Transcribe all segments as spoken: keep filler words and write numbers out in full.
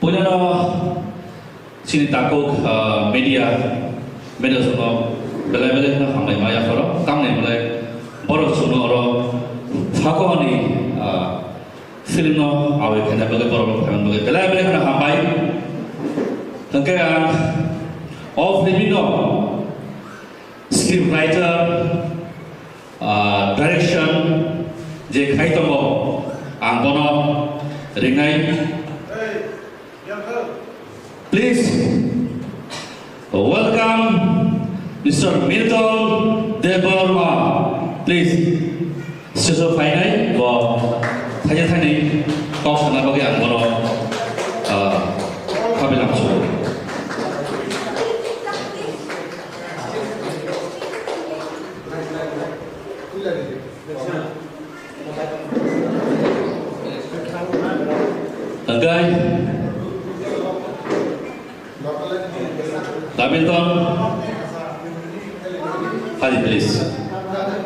Puilano chini takhuk, ah, media, media songno belai belai kheno hambai ma yapharo, tamni belai borok chwngno oro Fakuani, ah, film no awi khaina bagwi borok rok phaimani bagwi belai belai kheno hambai. Hwnkhe ang o film no script writer, ah, direction je khai tongo, ang bono ringnai. Please welcome Mister Milton Debbarma. Please, session phainai bo thaisa thainwi kok sana bagwi ang bono, ah, khabilam sugo. Tangkai. Hamilton. Hadi, please.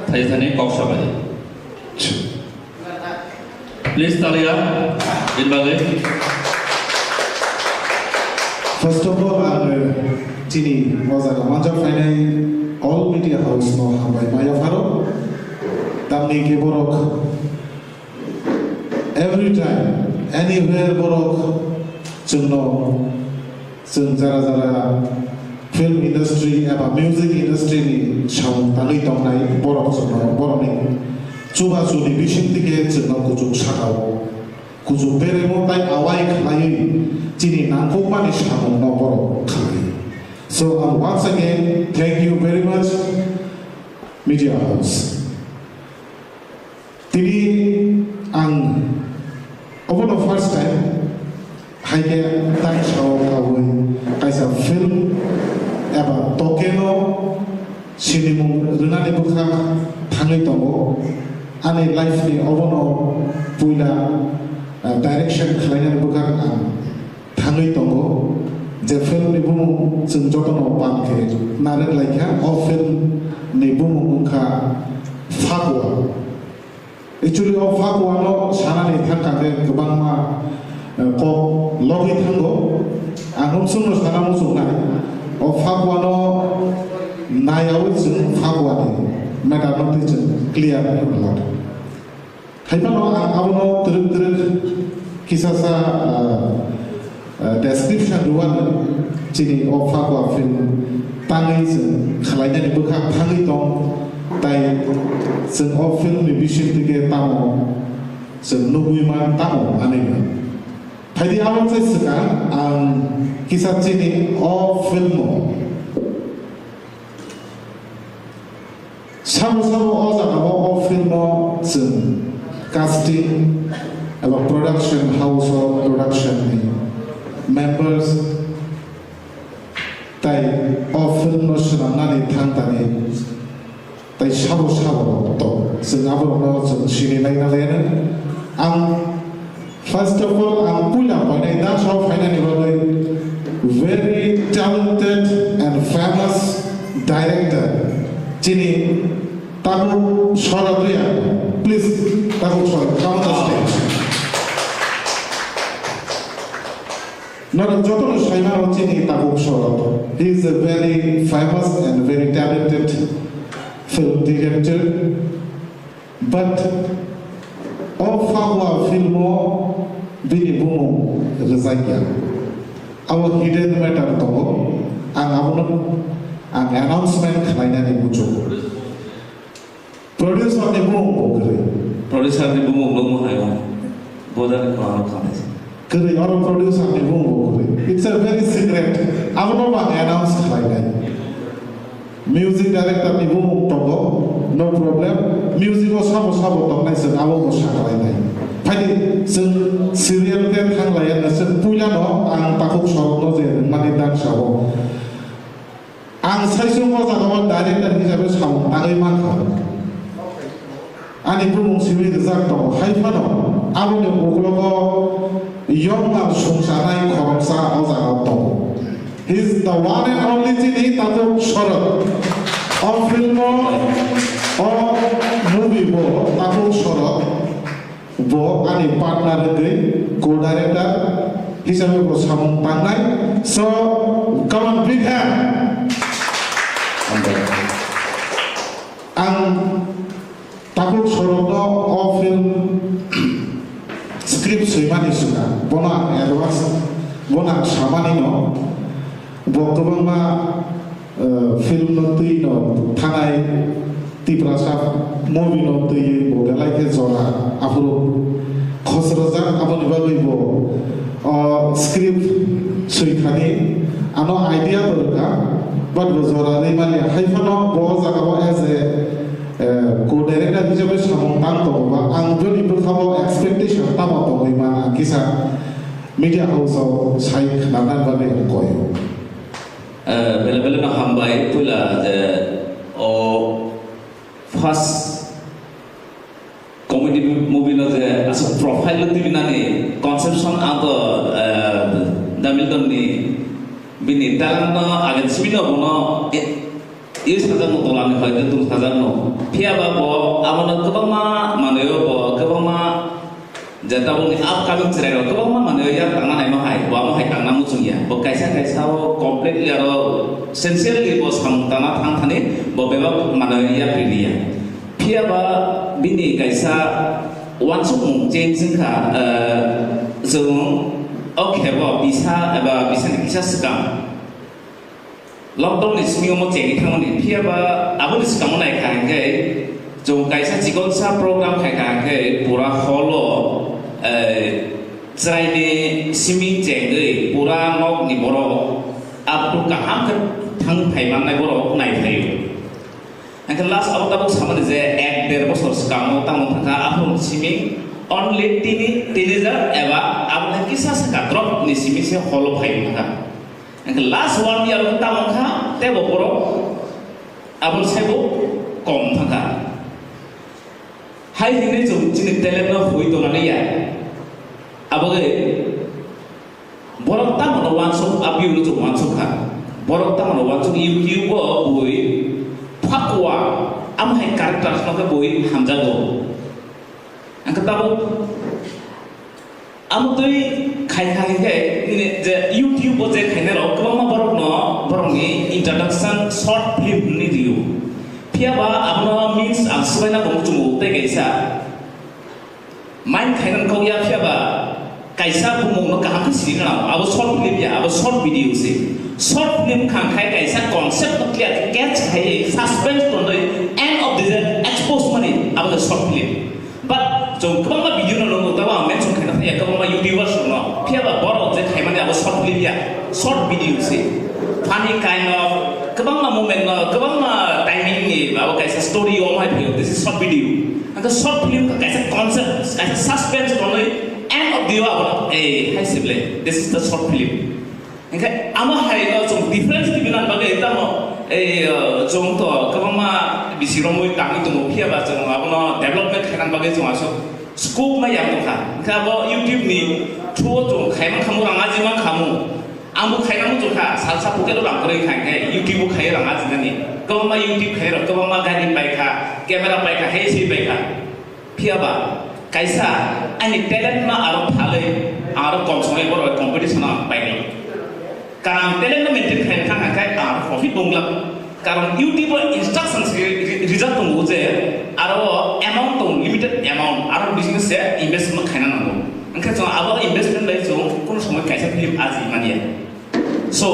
Thaisa thainwi kok sabai. Please, talia, bini bagwi. First of all, ang, eh, chini o jaga manjak phainai all media house no hambai ma yapharo. Tamni khe borok every time, anywhere borok chwngno Chwng jara jara film industry eba music industry ni samung tangwi tongnai borok chwngno borokni chubachuni bisingtwi khe chwngno kuchuk saka-o, kuchuk beremo tai awai khlaiwi chini nangkukmani samungno borok khlai. So, uh, once again, thank you very much, media house. Tini ang obono first time hai khe tai sao kaui kaisa film eba tokeno sinimung rwnani bwkha thangwi tongo. Ani life ni obono puila, ah, direction khlainani bwkha ang thangwi tongo, je film ni bumung chwng jotono pan khe narwk lai kha. O film ni bumung wngkha Fakua. Actually, o Fakua no sanani thang kha khe kwbangma, eh, kok logwi thango. Ang umsung no sana muchung nai. O Fakua no nayaui chwng Fakua ni matter no twi chwng clear khlai. Hai phano ang abono twrwk twrwk kisa sa, ah, ah, description rwani chini o Fakua film tangwi chwng khlainani bwkha thangwi tong, tai chwng o film ni bising twi khe tamo chwng nugwi man tamo ani. Phaidi abo se swkang ang kisa chini o film o Sabo sabo o jaga o, o film o chwng casting eba production house o production ni members tai o film no swnamnani thang tani tai sabo sabo to chwng abo no chwng sini laina laina ang First of all, ang puila phainai, dance o phainani bagwi very talented and famous director chini Tabu Shorod Reang. Please, Tabu Shorod, come on the stage. Norok jotono saimano chini Tabu Shorod. He is a very famous and very talented film director. But o Fakua film o bini bumung rwjakya. Abo hidden matter tongo. Ang abono ang announcement khlainani muchungo. Producer ni bumung bo kwrwi. Producer ni bumung bo mwhaio. Bodani khorang khanai. Kwrwi, oro producer ni bumung bo kwrwi. It's a very secret. Abono bo ang announce khlainai. Music director ni bumung tongo, no problem. Music o sabo sabo tongnai chwng abo bo sakalainai. Phaidi chwng serial khe thanglaiya na chwng puila no ang Takhuk Shorod no je rwngmani dance o. Ang saichung o jaga o director hisabe samung tangwi mankha. Ani bumung simi rijak tongo, hai phano aboni uklogo yongma songcharnai khoroksa o jaga o tongo. He is the one and only chini Takhuk Shorod. O film o, o movie bo Takhuk Shorod bo ani partner wngwi co-director. Hisabe bo samung tangnai. So, come on, big hand. Ang tabuk sorokno o film script swimani swkang, bono ang advance, bono ang samani no, bo kwbangma eh, film no twi no thanai Tiprasa movie no twi bo belai khe jora aphuru khosrojak, aboni bagwi bo o script swi thani ano idea bo rwkha, but bo jora rwi manya. Hai phano bo o jaga o as a, eh, co-director hisabe samung tang tongo ba ang joni bwkha bo expectation tamo tongwi man ang kisa media house o sai khna nang bagwi ang koi. Eh, bele bele no hambai, puila je o first comedy movie no je aswk profile no tibinani conception ang to, eh, Damildon ni bini talent no agen simi no bono, eh, use sajak no tolani hoite tung sajak no. Phiya ba bo abono kwbangma manwi o bo kwbangma Je tabukni upcoming chwrairok kwbangma manwi yak tangna naima hai, bo amo hai tangna muchung ya. Bo kaisa kaisa o completely aro sincerely bo samung tangna thang thani bo bebak manwi yak rini ya. Phiya ba bini kaisa uansukmung change wngkha, eh, chwng o khebo bisa eba bisani kisa swkang. Lockdown ni simi omo chengwi thangmani, phiya ba aboni swkango naikha hinkhe chwng kaisa chikonsa program khaikha hinkhe pura hall o, eh, chwraini simi chengwi pura nokni borok up to kaham khe thang phai mannai borok naiphaio. Hinkhe last abo tabuk samani je ek der bosor swkango tamo thangkha aphuru simi only tini, tini jar eba aboni kisa swka drop ni simi se hall o phai thangkha. Hinkhe last one year wng tamo wngkha, teibo borok aboni saibo kom thangkha. Hai hinwi chwng chini talent no hui tonani ya. Aboni borok tamo no uansuk, a view no chwng uansuk kha. Borok tamo no uansuk, YouTube o bui phakwa, amo hai characters no khe bui hamjago. Hinkhe tabuk Amo twi khai khai khe nini je YouTube o je khainai rok kwbangma borok no borok ni introduction short film hwnwi rio. Phiya ba abono means ang swbaina bo muchungo tei kaisa mind khaina kok ya, phiya ba kaisa bumung no kaham khe sini nang abo short film ya, abo short video se. Short film khang khai kaisa concept no clear catch khai suspense tonwi end of the day expose mani abo short film. But chwng kwbangma video no nukgo, tamo ang mention khaina thangya kwbangma YouTubers rokno. Phiya ba borok je khaimani abo short film ya, short video se. Funny kind of, kwbangma moment no, kwbangma timing ni abo kaisa story o mai phaio, this is short video. Ang short film ka kaisa concept, kaisa suspense tonwi end of the abo, eh, hai se ble, this is the short film. Hinkhe amo hai no chwng difference tibina bagwi tamo, eh, chwng to kwbangma bisi romwi tangwi tongo, phiya ba chwng abono development khaina bagwi chwng aswk scope ma yang tongkha. Hinkhe abo YouTube ni through o chwng khaimang khamu, rang aji mang khamu. Ang bo khaina muchung kha, salsa pocket o rang kwrwi kha, hinkhe YouTube o khai rang ajinani. Kwbangma YouTube khai rok, kwbangma gari paikha, camera paikha, hei se paikha. Phiya ba kaisa ani talent no aro phalwi, aro kom songnai borok bai competition o ang painai. Karon ang talent no maintain khaina thang kha, ang aro profit bo wng glak. Karon YouTube o instructions ri-, ri-, rijak tongo je aro amount tong, limited amount, aro business se investment khaina nango. Hwnkhe chwng abo investment bai chwng kunu somoi kaisa film aji manya. So,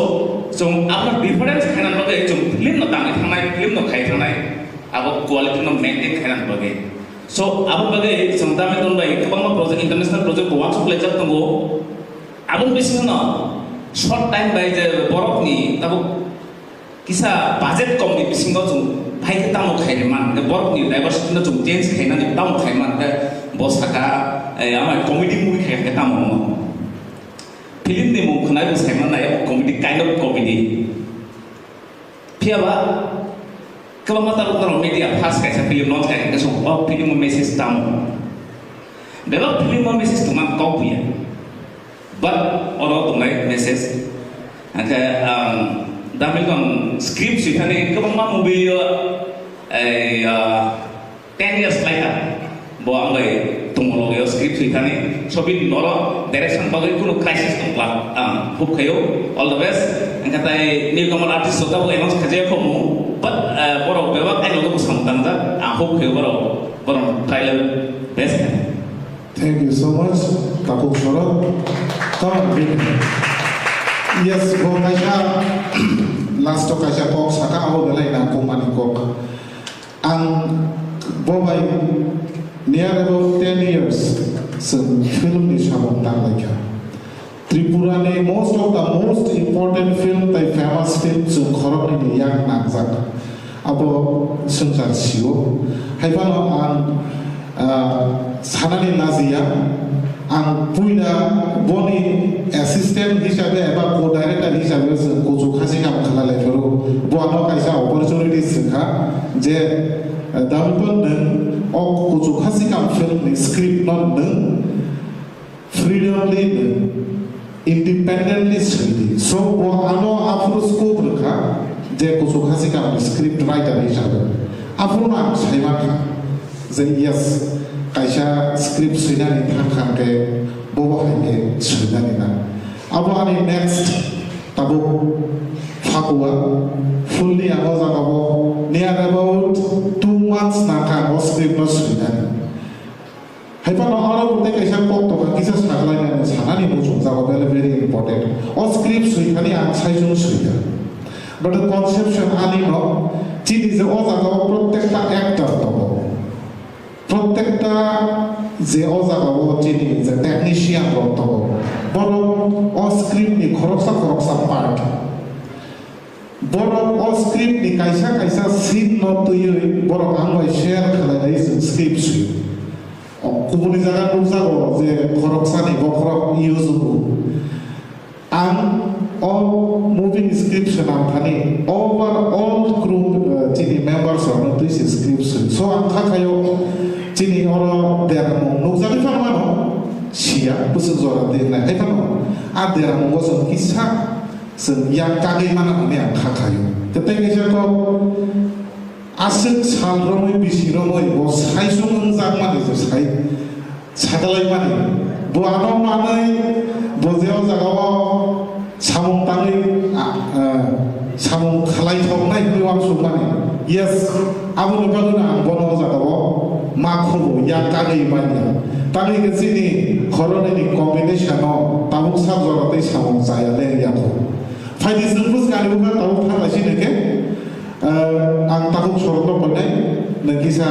chwng abo difference khaina bagwi chwng film no tangwi thangnai, film no khai thangnai, abo quality no maintain khaina bagwi. So, abo bagwi chwng Damildon bai kwbangma project, international project bo uansuk laijak tongo. Aboni bisingo no short time bai je borokni tabuk kisa budget komni bisingo chwng phai khe tamo khai man, borokni diversity no chwng change khainani tamo khai man, bo saka, eh, ama comedy movie khai khe tamo no. Film ni mung khwnai bo sai man nai, comedy, kind of comedy. Phiya ba, kwbangma tabuk norok media first kaisa film launch khai khe song, o film o message tamo. Bebak film o message tongma kok buya. But oro tongnai message. Hwnkhe ang Damildon script swi thani kwbangma movie o, ei, ah, ten years later, bo ang bai Tongmolo yo script swi thani, so bini noro direction bagwi kunu crisis tong kla, ang hope khayo, all the best. Engkha tai newcomer artist rok tabuk announce khaijak kho mu, but, uh, borok bebak ai logo bwsang tangjak, ang hope khayo borok, borok try le best khe. Thank you so much, Takhuk Sorok. Come on, big hand. Yes, bo kaisa last o kaisa kok saka, abo belai nangkukmani kok. Ang bo bai near about ten years chwng film ni samung tanglaikha. Tripura ni most of the most important film tai famous film chwng khoroknwi ni yak nangjak. Abo swngchar sio. Haiphano ang, ah, sanani lajiya. Ang puila boni assistant hisabe eba co-director hisabe chwng kuchuk khasi kam khlai lai phuru, bo ano kaisa opportunity swngkha je, eh, Davipo nwng o kuchuk khasi kam film ni script no nwng freedomly nwng independently swidi. So bo ano aphuru scope rwkha je kuchuk khasi kam ni script writer hisabe. Aphuru ang saimankha. Je yes, kaisa script swinani thang kha hwnkhe bobo hai khe swinani nang. Abo ani next tabuk Phakua, fully ang o jaga o near about two months nang kha ang o script no swinani. Haiphano oro bo tei kaisa kok tongkha kisa saklainani sanani muchung jaga o belai very important. O script swi thani ang saichung swi kha. But the conception ani no chini je o jaga o prottekta actor tongo. Prottekta je o jaga o chini je technician rok tongo, borok o script ni khoroksa khoroksa part. Borok o script ni kaisa kaisa scene no twiwi borok ang bai share khlai bai chwng script swi. O kubuni jaga nukjago je khoroksa ni bokhorok use o. Ang o movie ni script swnam thani overall crew, eh, chini members rokno twi se script swi. So ang kha khaio chini oro deramung nukjagwi phano mano siya bwswk jora twi wngnai hai phano a deramungo chwng kisa chwng yak kagwi mano hwnwi ang kha khaio. Tei kaisa kok aswk sal romwi bisi romwi bo saichung wngjakmani je sai sakalaimani. Bo ano manwi bo je o jaga o samung tangwi, a, a, samung khlai thoknai hwnwi uansukmani. Yes, aboni bagwino ang bono o jaga o ma khubo yak kagwi manya. Tamni hwnkhe chini khoroknwi ni combination o tabuk sak jora tei samung chaya le wngya kho. Phaidi chwng bwskangni bwkha tabuk thang lai sini khe, eh, ang tabuk sorokno koinai, nang kisa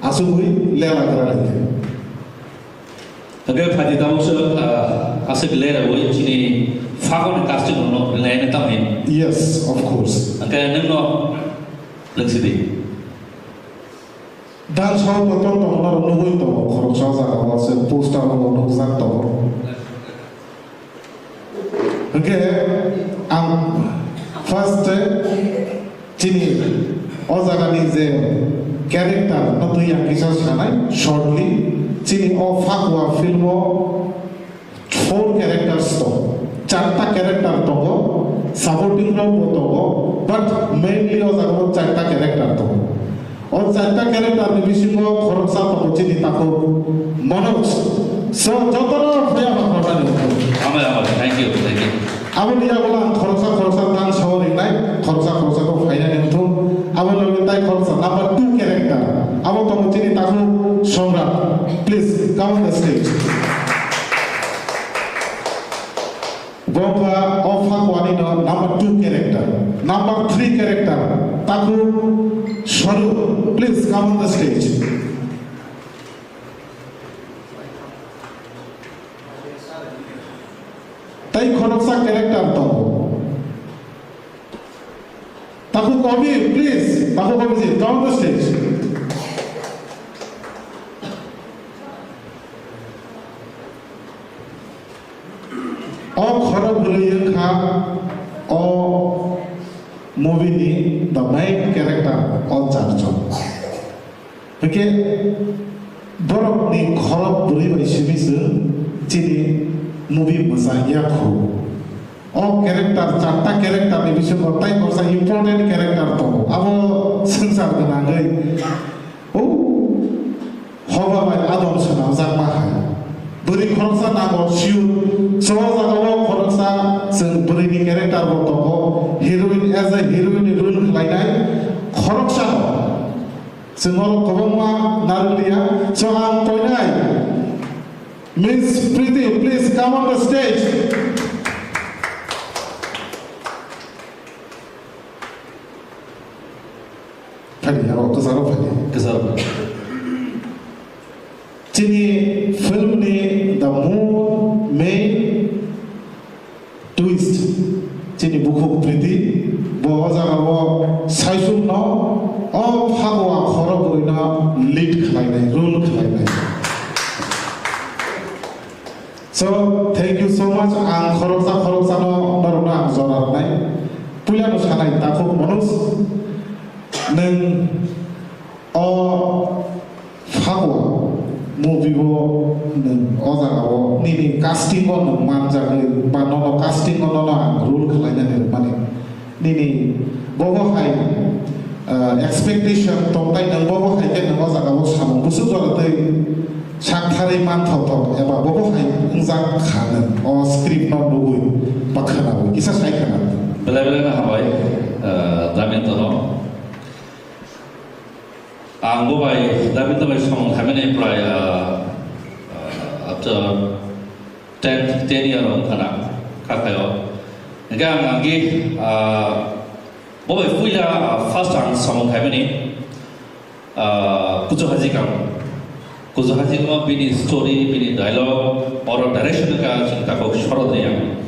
asugwi lela gra lai khe. Hwnkhe phaidi tabuk se, ah, aswk lela wi chini phagoni casting rokno lela ni tamni. Yes, of course. Hwnkhe nwngno lwngsidi. Dance hall bo tong tongo, norok nugwi tongo, khoroksa jaga o se poster rok nukjak tongo. Hwnkhe ang first chini o jagani je character no twi ang kisa sanai shortly, chini o Phakua film o four characters tongo, charta character tongo, supporting rok bo tongo, but mainly o jaga o charta character tongo. O charta character ni bisingo khoroksa tongo chini takhuk Manoj. So, jotono phaiya ma khoroksa ni. Hambai, hambai. Thank you, thank you. Aboni yagulo ang khoroksa khoroksa tang sao ringnai, khoroksa khoroksa kok phainani wngthung. Abo logi tai khoroksa number two character. Abo tongo chini takhuk Somrat. Please, come on the stage. Bo wngkha o Phakuani no number two character. Number three character, takhuk Saru. Please come on the stage. Tei khoroksa character tongo. Takhuk Kabir, please. Takhuk Kabirji, come on the stage. O khorok bwrwi wngkha o movie ni the main character o charjon. Hwnkhe borokni khorok bwrwi bai simi chwng chini movie mwchang ya kho. O character, charta character ni bisingo tai kosa important character tongo. Abo swngchar gwnangwi, o Hoba bai adom swnamjakma hai. Bwrwi khoroksa nango sure. So jagao khoroksa chwng bwrwini character bo tongo. Heroine, as a heroine role khlainai khoroksa no. Chwng oro kwbangma narwkliya. So ang koinai Miss Priti, please come on the stage. Phani, aro kwcharo phani. Kwcharo phani. Chini film ni the more main twist, chini bukhuk Priti, bo o jaga o saisuk no, o Phagua khoro bwrwi no lead khlainai, role khlainai. So, thank you so much. Ang khoroksa khoroksa no norok no ang jora rwnai. Puila no sanai takhuk Manoj, nwng o Phagua movie o nwng o jaga o nini casting o nwng manjagwi ba nono casting o nono ang role khlainani rwmani. Nini bobo hai, ah, expectation tongtai nwng bobo hai khe nwng o jaga o samung bwswk jora twi saktharwi manthothok eba bobo hai wngjak kha nwng o script no nugwi ba khwnawi kisa sai khwna. Belai belai no hambai, ah, Damyanta no. Ang bo bai Damyanta bai samung khaimani prai, ah, ah, after ten, ten year wngkha na, kha khaio. Hingke ang, ang ki, ah, bo bai puila, ah, first ang samung khaimani, ah, Kuchu Haji Kam. Kuchu Haji Kam bini story, bini dialogue, oro direction ka chwng takhuk Sharad Reang.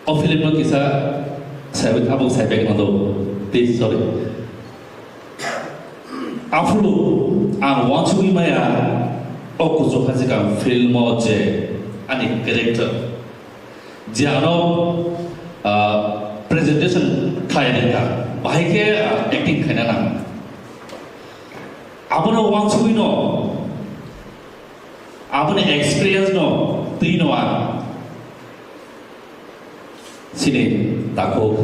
O film no kisa saiwi tabuk saibai mano, please, sorry. Aphuru ang uansugwi maya o Kuchu Haji Kam film o je ani character, je ano, ah, presentation khlai rwkha, bahai khe, ah, acting khaina nang. Abono uansugwi no, aboni experience no twi no ang. Chini takhuk,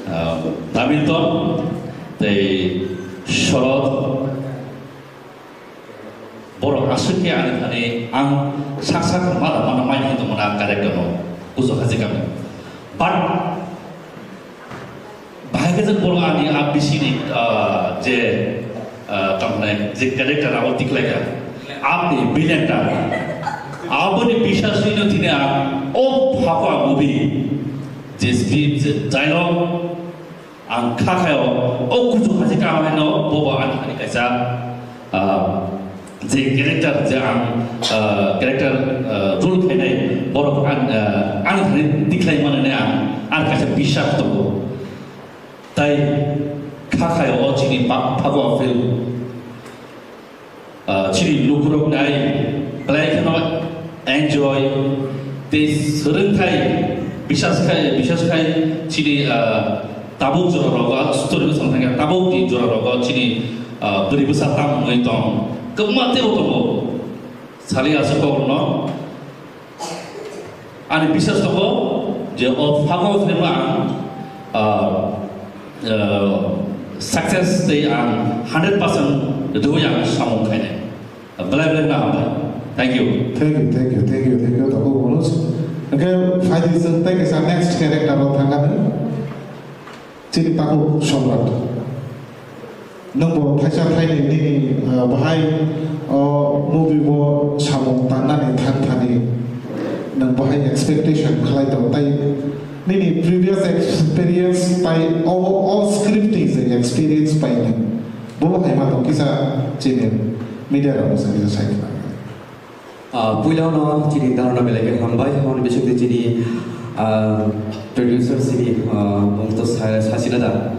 ah, Damyanta tei Sharad, borok aswk khe ani thani ang sak sak mada mano mai hinwi tongmani ang character no Kuchu Haji Kam. But bahai khe borok ani a bisini, ah, je, ah, tamni je character abo tiklaikha, a villain ta. Aboni bisasino tini ang o Phagua movie je script, je dialogue ang kha khaio, o Kuchu Haji Kam haino bobo ani thani kaisa, ah, je character, je ang, ah, character, ah, role khainai, borok ang, ah, ang thani tikhlai mano hinwi ang, ang kaisa biswas tongo. Tai kha khaio o chini pa-, Phagua film. Ah, chini lukurok nai belai kheno enjoy tei swrwngthai, bisas khai, bisas khai chini, ah, tabuk jora rogo, story bwsang thangya tabuk ni jora rogo chini, ah, bwrwi bwsa tam wngwi tong, kwbangma teibo tongo. Sali aswk kok rwno ani bisas tongo je o Phagua film ang, ah, ah, success tei ang hundred percent rwui ang samung khainai. Belai belai no hambai. Thank you. Thank you, thank you, thank you, thank you, Takhuk Manoj. Hingke phaidi chwng tei kaisa next character rok thangkha. Chini takhuk Samrat. Nwng bo thaisa thaini nini, ah, bahai, oh, movie bo samung tangnani thang thani nwng bahai expectation khlai tong tai. Nini previous experience tai o, o script ni je experience pai nwng bo hai ma tong kisa chini media rok se kisa sai khna. Ah, puila no chini dara no belai khe hambai, hon bising de chini, ah, producer chini, ah, mung to sa-, sasina da.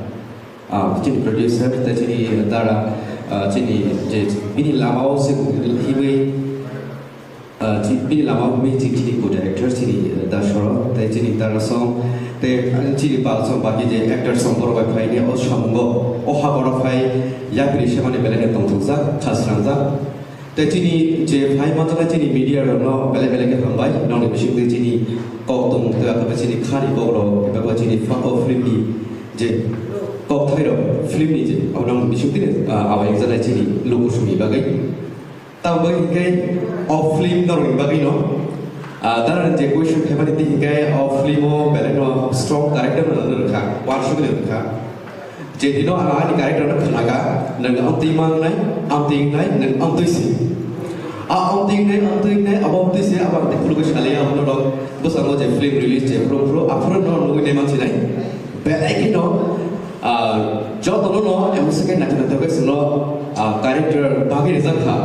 Ah, chini producer, te chini dara, ah, chini je bini lama o se hiwi, ah, chi-, bini lama o mi chini, chini co-director chini, ah, da Soro, te chini dara song, te, ah, chini pal song baki je actor song borok bai phai ni o samungo, o ha borok phai yapri se mani belai khe tongthokjak, khasrangjak. Tei chini je phai manjaknai chini media rokno belai belai khe hambai, nokni bisingtwi chini kok tongmung tei akhe chini khani kok rok, eba chini Phagua film ni je Kok thairok film ni je, abo nang bising tini, ah, awai wngjaknai chini luku sumi bagwi. Tamo bai hinkhe o film norokni bagwi no, ah, dara je question khaimani twi hinkhe o film o belai no strong character no rwkha, uansukni rwkha. Je dino ang ani character no khnaga, nwng amtwi mangnai, amtwi wngnai, nwng amtwi si. A amtwi wngnai, amtwi wngnai, abo amtwi si, abo ang tei khulugwi saliya, abo norok bwskango je film release je phuru phuru, aphuru no nugwi nai mansinai. Belai kheno, ah, jotono no emo second naithok naithok khe chwngno, ah, character bagwi rijak kha.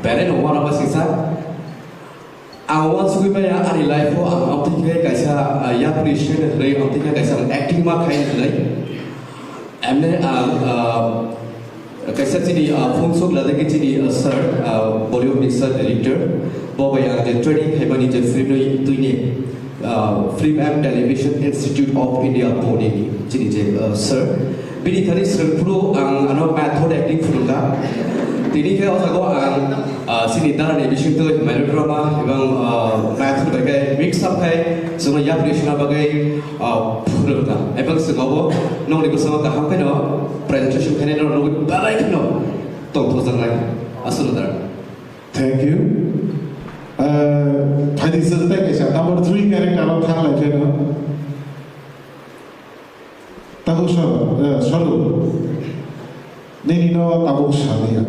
Belai no uanama singsa. Ang uansugwi maya ani life o ang amtwi khe kaisa, ah, yapri sene hwnwi amtwi khe kaisa acting ma khai hwnwi. Emne ang, ah, Kaisa chini, ah, phone sok ladagi chini, ah, sir, ah, Bollywood ni sir director, bo bai ang je training khaimani je film ni twini, ah, Film and Television Institute of India Pune ni chini je, ah, sir. Bini thani swrwngphuru ang ano method acting phunukha. Tini khe o jaga ang, ah, chini dara ni bisingtwi melodrama ebong, ah, method bai khe mix up khai chwngno yapri sina bagwi, ah, phunukha. Ebong chwng obo nokni bwskango kaham khe no presentation khainai norok nugwi belai kheno tongthokjaknai. Aswk no dar. Thank you. Uh, phaidi sir tei kaisa number three character o thang lai pheno. Tabuk sir, uh, Saru. Nini no tabuk salia.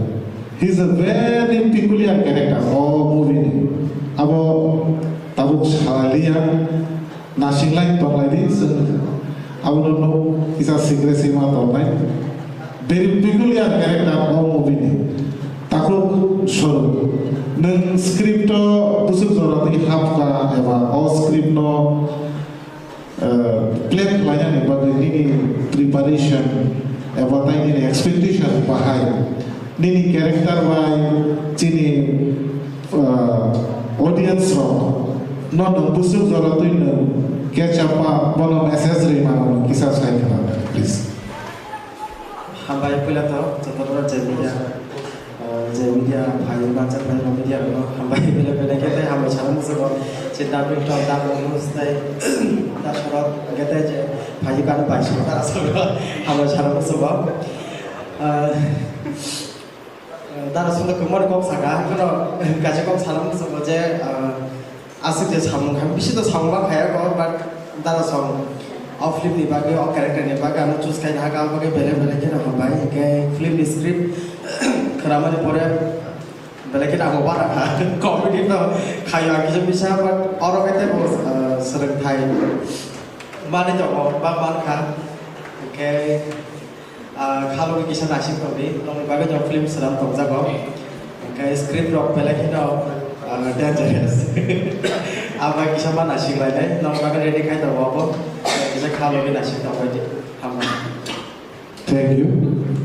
He is a very peculiar character o movie ni. Abo tabuk salia. Nasinglai tonglai di, chwng abono nuk kisa secrecy ma tongnai. Very peculiar character o movie ni. Takhuk Swarup, nwng script o bwswk jora twi hapkha eba o script no, eh, play khlainani bagwi nini preparation eba tai nini expectation bahai? Nini character bai chini, ah, audience rok no nwng bwswk jora twi nwng catch up ma bono message rwi mano nwng kisa sai khna, please. Hambai puila to joto no je media, ah, je media phai mancha phai media no hambai puila puila khe tei hambai sana musugo je dubbing to dubbing no stay da sorok khe tei je phai kanu bai sorok asal hambai sana musugo. Ah, Dara songdo kwmani kok saka, haikhe no kaisa kok sana muchungo je, ah, aswk je samung khai, bisi to samung ma khaya kho, but dara song o film ni bagwi, o character ni bagwi ano choose khai nahakha, abo khe belai belai kheno hambai. Hinkhe film ni script khwnamani pore belai kheno abo bara kha, comedy no khayo ang kisa misa, but oro khe teibo, ah, swrwngthai manwi tongo, ba mankha. Hinkhe Ah, kha logi kisa naising tongdi, tongni bagwi jok film swnam tongjago. Hwnkhe script rok belai kheno, ah, dangerous. Abo kisa ma naising lainai, nokni bagwi ready khai tongo abo. Kisa kha logi naising tongbaidi. Hambai. Thank you.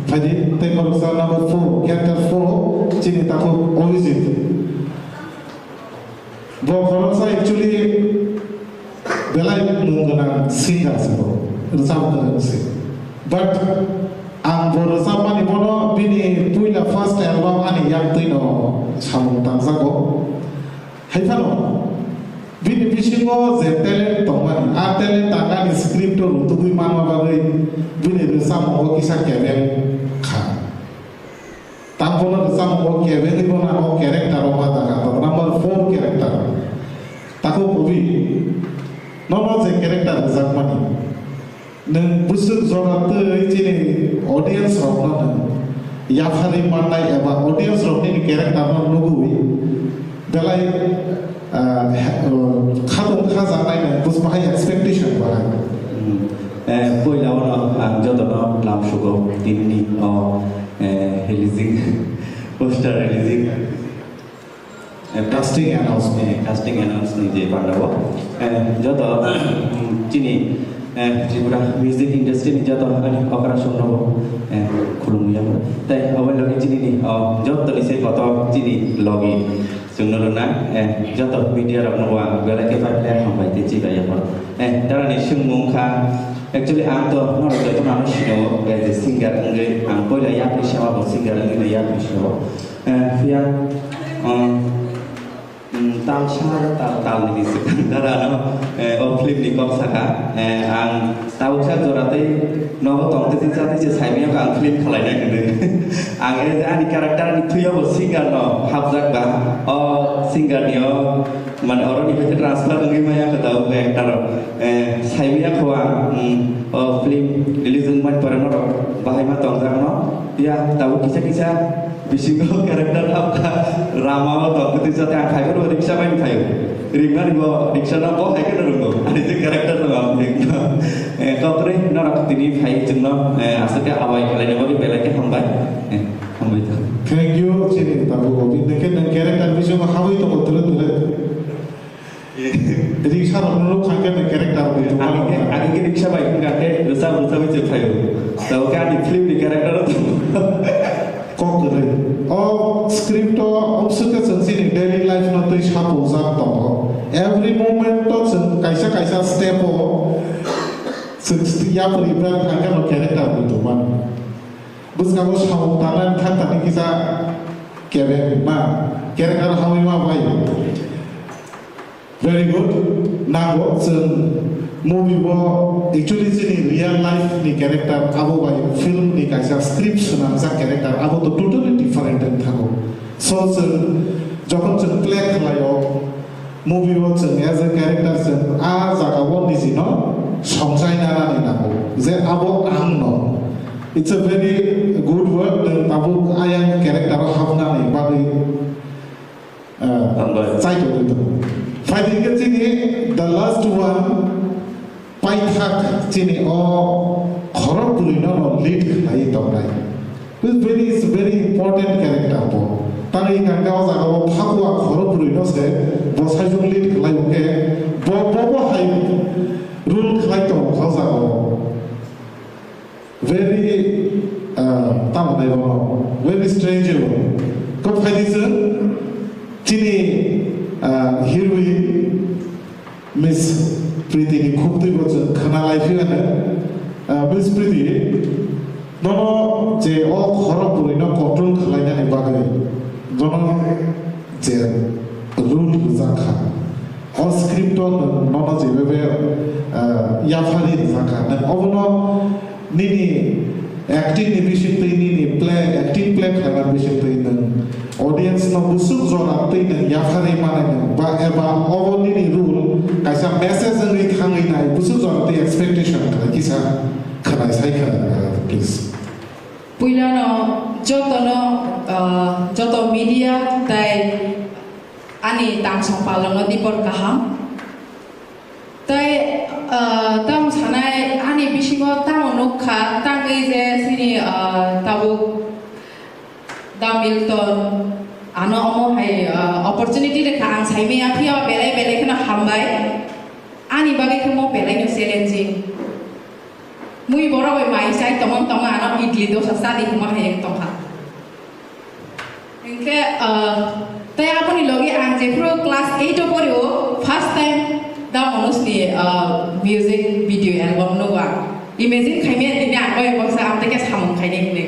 Phaidi tei khoroksa number four, character four, chini takhuk Abhijit. Bo khoroksa actually belai mung gwnang singer se bo, rwchap gwnang se. But ang bo rwchapmani bono bini puila first album ani yak twino samung tangjago. Hai phano bini bisingo je talent tongmani, a talent ang ani script o rutugwi manma bagwi bini rwchapmungo kisa kebeng kha. Tang bono rwchapmungo kebengwi bono o character o ma daga tongo, number four character. Takhuk Obi, nono je character rwjakmani, nwng bwswk jora twi chini audience rokno nwng yapharwi mannai eba audience rok nini character no nugwi belai, ah, he-, oh, khatung khajaknai nwng bwswk bahai expectation bahai. Hmm. Eh, puila o no ang jotono lamsugo tinini o, eh, releasing, poster releasing, eh, casting announce, eh, casting announce ni je panda o, eh, joto, hmm, chini, eh, Tripura music industry ni joto ani okra song no, eh, khulumya. Tai abo logi chini ni, oh, joto ni se koto chini logi. Chwngno rwna, eh, joto media rokno bo ang belai khe pai khe hambai tei chibai ya phano. Eh, darani swngmung kha, actually ang to norok jotono ano sino, eh, je singer wngwi ang poila yapri sema bo singer wngwi no yapri sio. Eh, phiya, um, um, Talsa, tal, talni ni swkang dara no, eh, o film ni kok saka, eh, ang tabuksa jora tei nogo tong tei tei chatwi se saimanya ang film khalai nai hwnwi. Ang e ani character ni thwi o bo singer no hapjak ba, o singer ni o mane oro ni phe transfer wngwi maya kho tabuk actor, eh, saimanya kho ang, mm, o film release wngmani pore norok bahai ma tongjak no, ya tabuk kisa kisa Bisingo character hamkha, Rama o tong, kwtwi jate ang phaibo riksa bai phaio. Ringmani bo riksa no bo hai kheno ringo. Ani je character no ang ringno. Eh, kokrwi norok tini phai chwngno, eh, aswk khe abai khlaina bagwi belai khe hambai. Eh, hambai ta. Thank you, chini tabuk Govind. Nokhe nang character bisingo habwi tongo tulu tulu. Riksa rok no kha khe character bo tongma rok. Age, age riksa bai wngkha khe rwchap rwchap se phaio. Tabuk khe ani film ni character o tongo. Kok kwrwi. O script o obviously khe chwng chini daily life no twi sapung jak tongo. Every moment o chwng kaisa kaisa step o chwng yapri bra thang khe no character bo tongma. Bwskango samung tangnani thang thani kisa kebe ma character hamwi ma bai. Very good. Nango chwng movie bo actually chini real life ni character abo bai film ni kaisa script swnamjak character abo to totally different wng thango. So chwng jokhon chwng play khlaio movie o chwng as a character chwng a jaga o niji no songchai nanani nango je abo ang no. It's a very good work, nwng tabuk ayang character o hapnani bagwi. Ah, hambai. Chai tongwi tongo. Phaidi khe chini the last one, paithak chini o khorok bwrwi no no lead khlai tongnai. This very, is very important character bo. Tangwi hwnkha khe o jaga o Phakua khorok bwrwi no se bo saijwk lead khlai hwnkhe bo, bo, bo hai role khlai tongo o jaga o. Very, ah, tamo nai bono, very strange bo. Kok phaidi chwng chini, ah, heroine Miss Priti ni khuk twi bo chwng khna lai phi ano. Ah, Miss Priti, nono je o khorok bwrwi no control khlai nani bagwi, bono je role rwjak kha. O script o nwng nono jebe be, ah, yaphari rwjak kha. Nwng obono nini acting ni bisingtwi, nini play, acting play khlaina bisingtwi nwng audience no bwswk jora twi nwng yaphari manai nwng ba eba obo nini role kaisa message wngwi thangwi nai bwswk jora twi expectation khlai kisa khwnai sai khwnai, please. Puilano jotono, ah, joto media tai ani tang songpal rokno dipor kaham. Tai, ah, tamo sanai ani bisingo tamo nukha tangwi je chini, ah, tabuk Da Milton ano omo hai, ah, opportunity rwkha ang saimaya phiya belai belai kheno hambai. Ani bagwi khe mo belai no challenging. Mui borok bai mai chai tongmon tongma ano idli dosa chadi hwnma hai wng tongkha. Hinkhe, ah, tei aboni logi ang jephuru class eight o porio first time Da Manoj ni, ah, music video album nugo ang. Imagine khaimaya tini ang bai baksa ang tei khe samung khainai hinwi.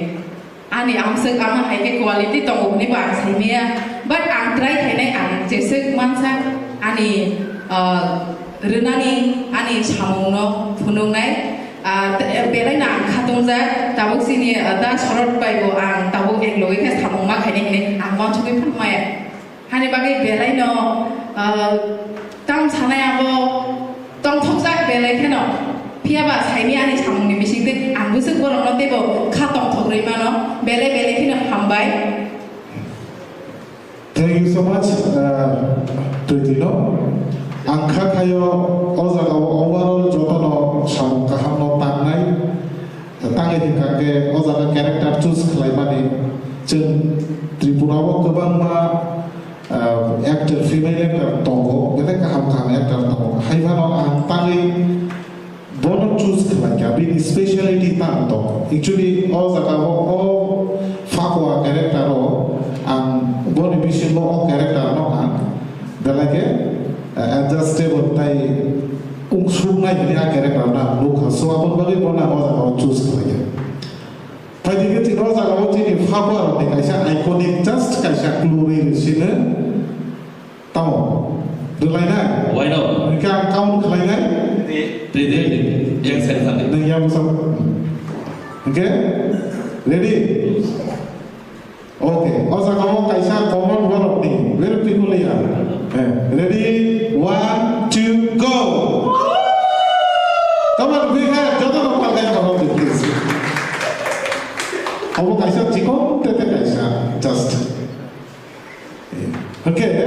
Ani amswk ama hai khe quality tongo hwnwi bo ang saimaya. But ang try khainai ang jeswk mansa ani, ah, rwnani ani samungno phunuknai, ah, te-, belaino ang khatungjak, tabuk chini, ah, Da Sorot bai bo ang tabuk ek logi khe samung ma khainai hinwi ang uansugwi phano maya. Hani bagwi belaino, ah, tamo sanai abo tongthokjak belai kheno. Phiya ba saimaya ani samungni bisingtwi ang bwswk borokno teibo kha tongthok rwi mano, belai belai kheno hambai. Thank you so much, uh, Priti no. Ang kha khayo o jaga o overall jotono samung kaham no tangnai. Tangwi hwnkha khe o jaga character choose khlaimani chwng Tripura o kwbangma, uh, actor, female actor tongo, belai kaham kaham actor tongo. Hai phano ang tangwi Bono choose khlaikha, bini speciality tamo tongo. Actually, o jaga o, o Phakua character o ang boni bisingo o character no ang belai khe, eh, adjustable tai ungsuknai hwnwi a character no ang nukha. So, aboni bagwi bono ang o jaga o choose khlaikha. Phaidi khe chini o jaga o chini Phakua rokni kaisa iconic, just kaisa clue rwi sino. Tamo, Rwlainai? Why not? Hwnkhe ang count khlainai? Three, three, three. Yang side thang. Nang yang bwsa. Hwnkhe? Ready? Okay. O jaga o kaisa common borok ni. Very peculiar. Eh, ready? One, two, go! Come on, big hand. Joto no palkai, come on, please. Obo kaisa chikon tete kaisa. Just. Okay.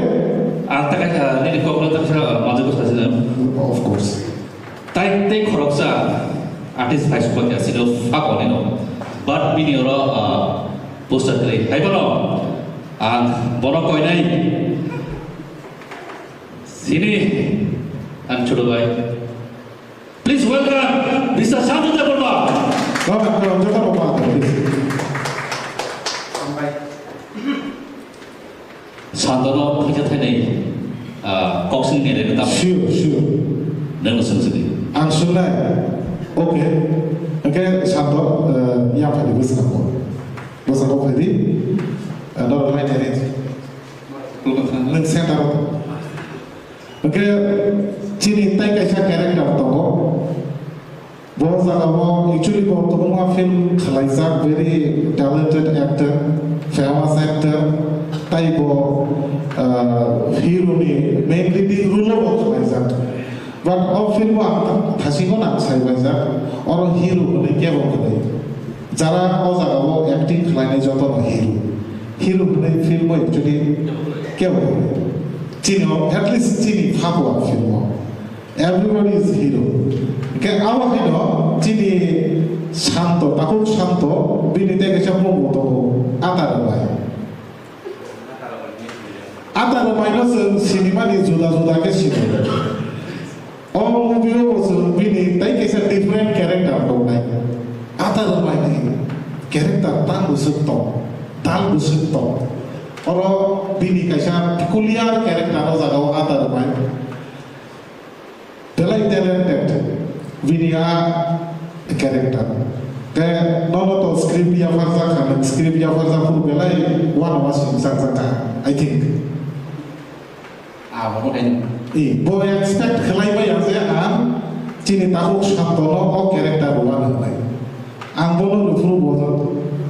Ang ta kaisa nini kokno ta kaisa majak ko sasi na. Of course. Tai tei khoroksa artist phai sukha kya sino phak oni no. But bini oro, ah, poster kri. Hai bono. Ang bono koinai. Sini ang chudo bai. Please welcome Mister Santu Debbarma. Come on, come on, joto rok ma, please. Santu no thaisa thainai, ah, kok sini ngai le tam. Sure, sure. Nang no sung sini. Ang sungnai. Okay. Okay, Santu, eh, yang phai di bwskango. Bwskango phai di. Eh, no, right, right. Nang center o. Hwnkhe chini tai kaisa character tongo. Bo jaga o actually bo kwbangma film khwlaijak, very talented actor, famous actor, tai bo, ah, hero ni main leading role o bo khwlaijak. But o film o ang thasingo nang sai baijak, oro hero hwnwi kebo kwrwi. Jara o jaga o acting khwlainai joto no hero. Hero hwnwi film o actually kebo kwrwi. Chini o, at least chini phago a film o. Everybody is hero. Hwnkhe abo haino chini Santo, takhuk Santo, bini tei kaisa mung bo tongo, Ata Rwbai. Ata Rwbai no chwng sinimani juda juda khe sino. O movie o bo chwng bini tei kaisa different character tongnai. Ata Rwbai ni character tang bwswk tong, tal bwswk tong. Oro bini kaisa peculiar character o jaga o Ata Rwbai. Belai talented bini a character. Te nono to script yapharjak kha, script yapharjak phuru belai uanama singchakjak kha, I think. Ah, bo kaino. I, bo expect khlai maya je ang chini takhuk Santono o character rwna hwnwi. Ang bono rw phuru bo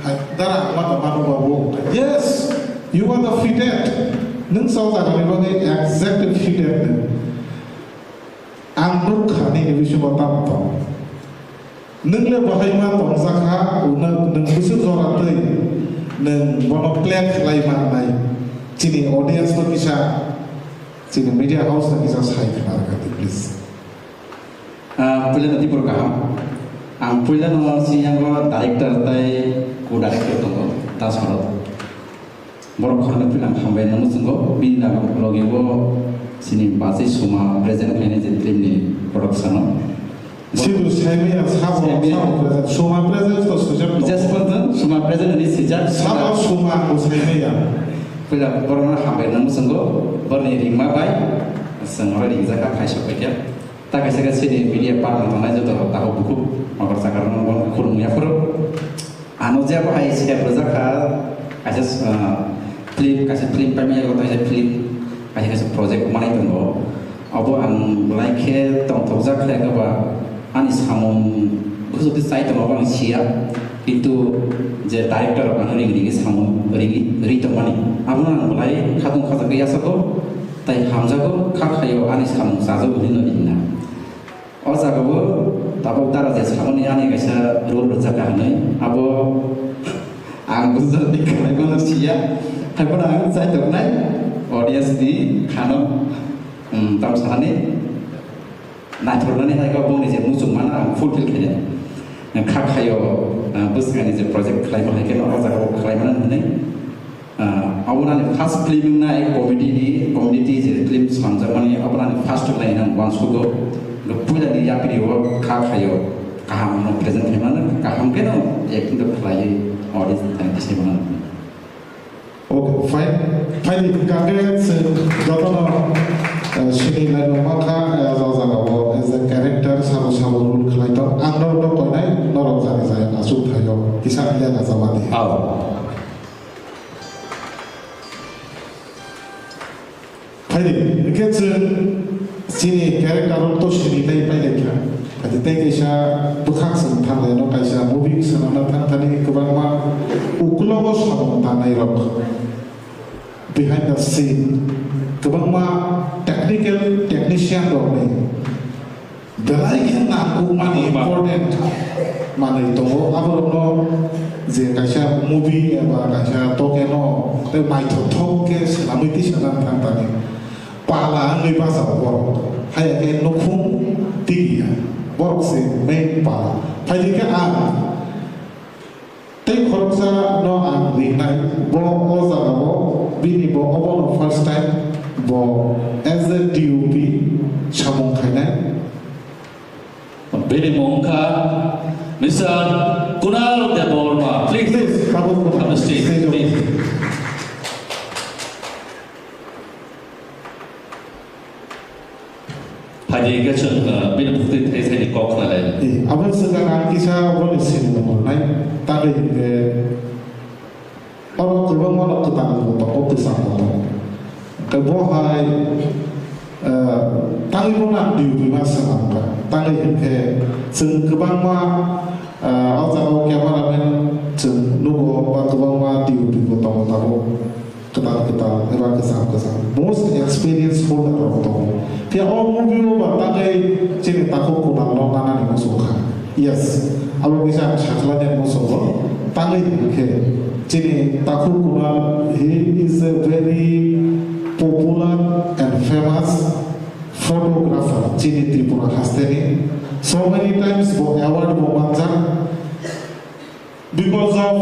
hai, dara, ang ma tongma nukba bo. Yes, you are the fitted. Nwng chwng jaga ni bagwi exactly fitted nwng. Ang nukha nini bisingo tamo tong. Nwng le bahai ma tongjak kha, nwng, nwng bwswk jora twi nwng bono play khlai mannai. Chini audience no kisa, chini media house no kisa sai khna rwkha di, please. Ah, puila no tibur kaham. Ang puila no siyang o director tai co-director tongo, Das Horot. Borok khoroknwi phano ang hambai no muchungo, bini logi o chini bachai Suma present khlainai je film ni production o. Sidu saimaya sabo, sabo present, Suma present to sujak no. Just pon Suma present ni sijak. Sabo Suma ko saimaya. Puila borok no hambai no muchungo, borni ringma bai, chwng oro ringjak kha, phaisa paikha. Ta kaisa kaisa chini media partner tongnai joto rok tabuk bukhuk nokar chakar rok no khulumya phuru. Ano je bo hai step rwjak kha, kaisa, ah, film, kaisa film paimaya, kaisa film, kaisa kaisa project manai tongo. Abo ang belai khe tongthokjak khe eba ani samung bwswk twi chai tongo abo ang siya. Kintu je director rok ano ring ring samung ring ri tongmani, abono ang belai khatung khajagwi yachago, tai hamjago, kha khaio ani samung chajago hinwi no ringna. O jagao tabuk dara je samani ani kaisa role rwjak kha hwnwi, abo ang bujak di khlaimano siya, haiphano ang chaitok nai audience ni khano, um, tam sanani naithornani hai khe bongni je muchung mano ang fulfill khainai. Kha khaio, uh, bwskangni je project khlaima hai khe o jagao khlaimano hwnwi. Ah, abo nani first film wngnai comedy ni, comedy twi je film swnamjakmani, abo nani first wngnai hinwi ang uansugo. Puila ni yapri o kha khaio, kaham no present khaimano, kaham khe no acting to khlaiwi audience thani tisai mano. Okay, fine. Fine, congrats, eh, jotono, eh, sini lai no makha, eh, o jaga o as a character sabo sabo role khlai tong. Ang norok no koinai, norok jani jaya asuk thaio, kisa lia ka jawadi. Aw. Phaidi. Hwnkhe chwng chini character rok to sini tei pailai kha. Ati tei kaisa bwkhak chwng thanglai no kaisa movie swnamna thang thani kwbangma ukulogo samung tangnai rok. Behind the scene kwbangma technical technician rokni belai khe nangkukmani important manwi tongo. Aborokno je kaisa movie eba kaisa tokeno tei naithothok khe swnamwi tisa nang thang thani pala wngwi bachago borok. Haiya khe nukhung tigiya, borok se main pala. Phaidi khe ang tei khoroksa no ang rinai, bo o jagao bini bo obono first time bo as a D O P samung khainai. Bini mung kha Mister Kunal Debbarma. Please, please, Babu Kunal, come to stage, stage, please. Phaidi khe chwng, uh, bini bukti thai thai ni kok khnalai. Eh, abo swkang ang kisa boni sini nongkor nai. Tangwi hwnkhe oro kwbangma no kwtal bo tongo, kwcham bo tongo. Hwnkhe bo hai, uh, tangwi bono ang D O P ma swkang kha. Tangwi hwnkhe chwng kwbangma, uh, o jaga o cameraman chwng nugo ba kwbangma D O P bo tongo tabuk. Kwtal kwtal eba kwcham kwcham most experience holder rok tongo. Phiya o movie o ba tangwi chini takhuk Kunal no nanani muchung kha. Yes, abo kisa ang sakhlani muchungo. Tangwi hwnkhe chini takhuk Kunal, he is a very popular and famous photographer chini Tripura hasteni. So many times bo award bo manjak. Because of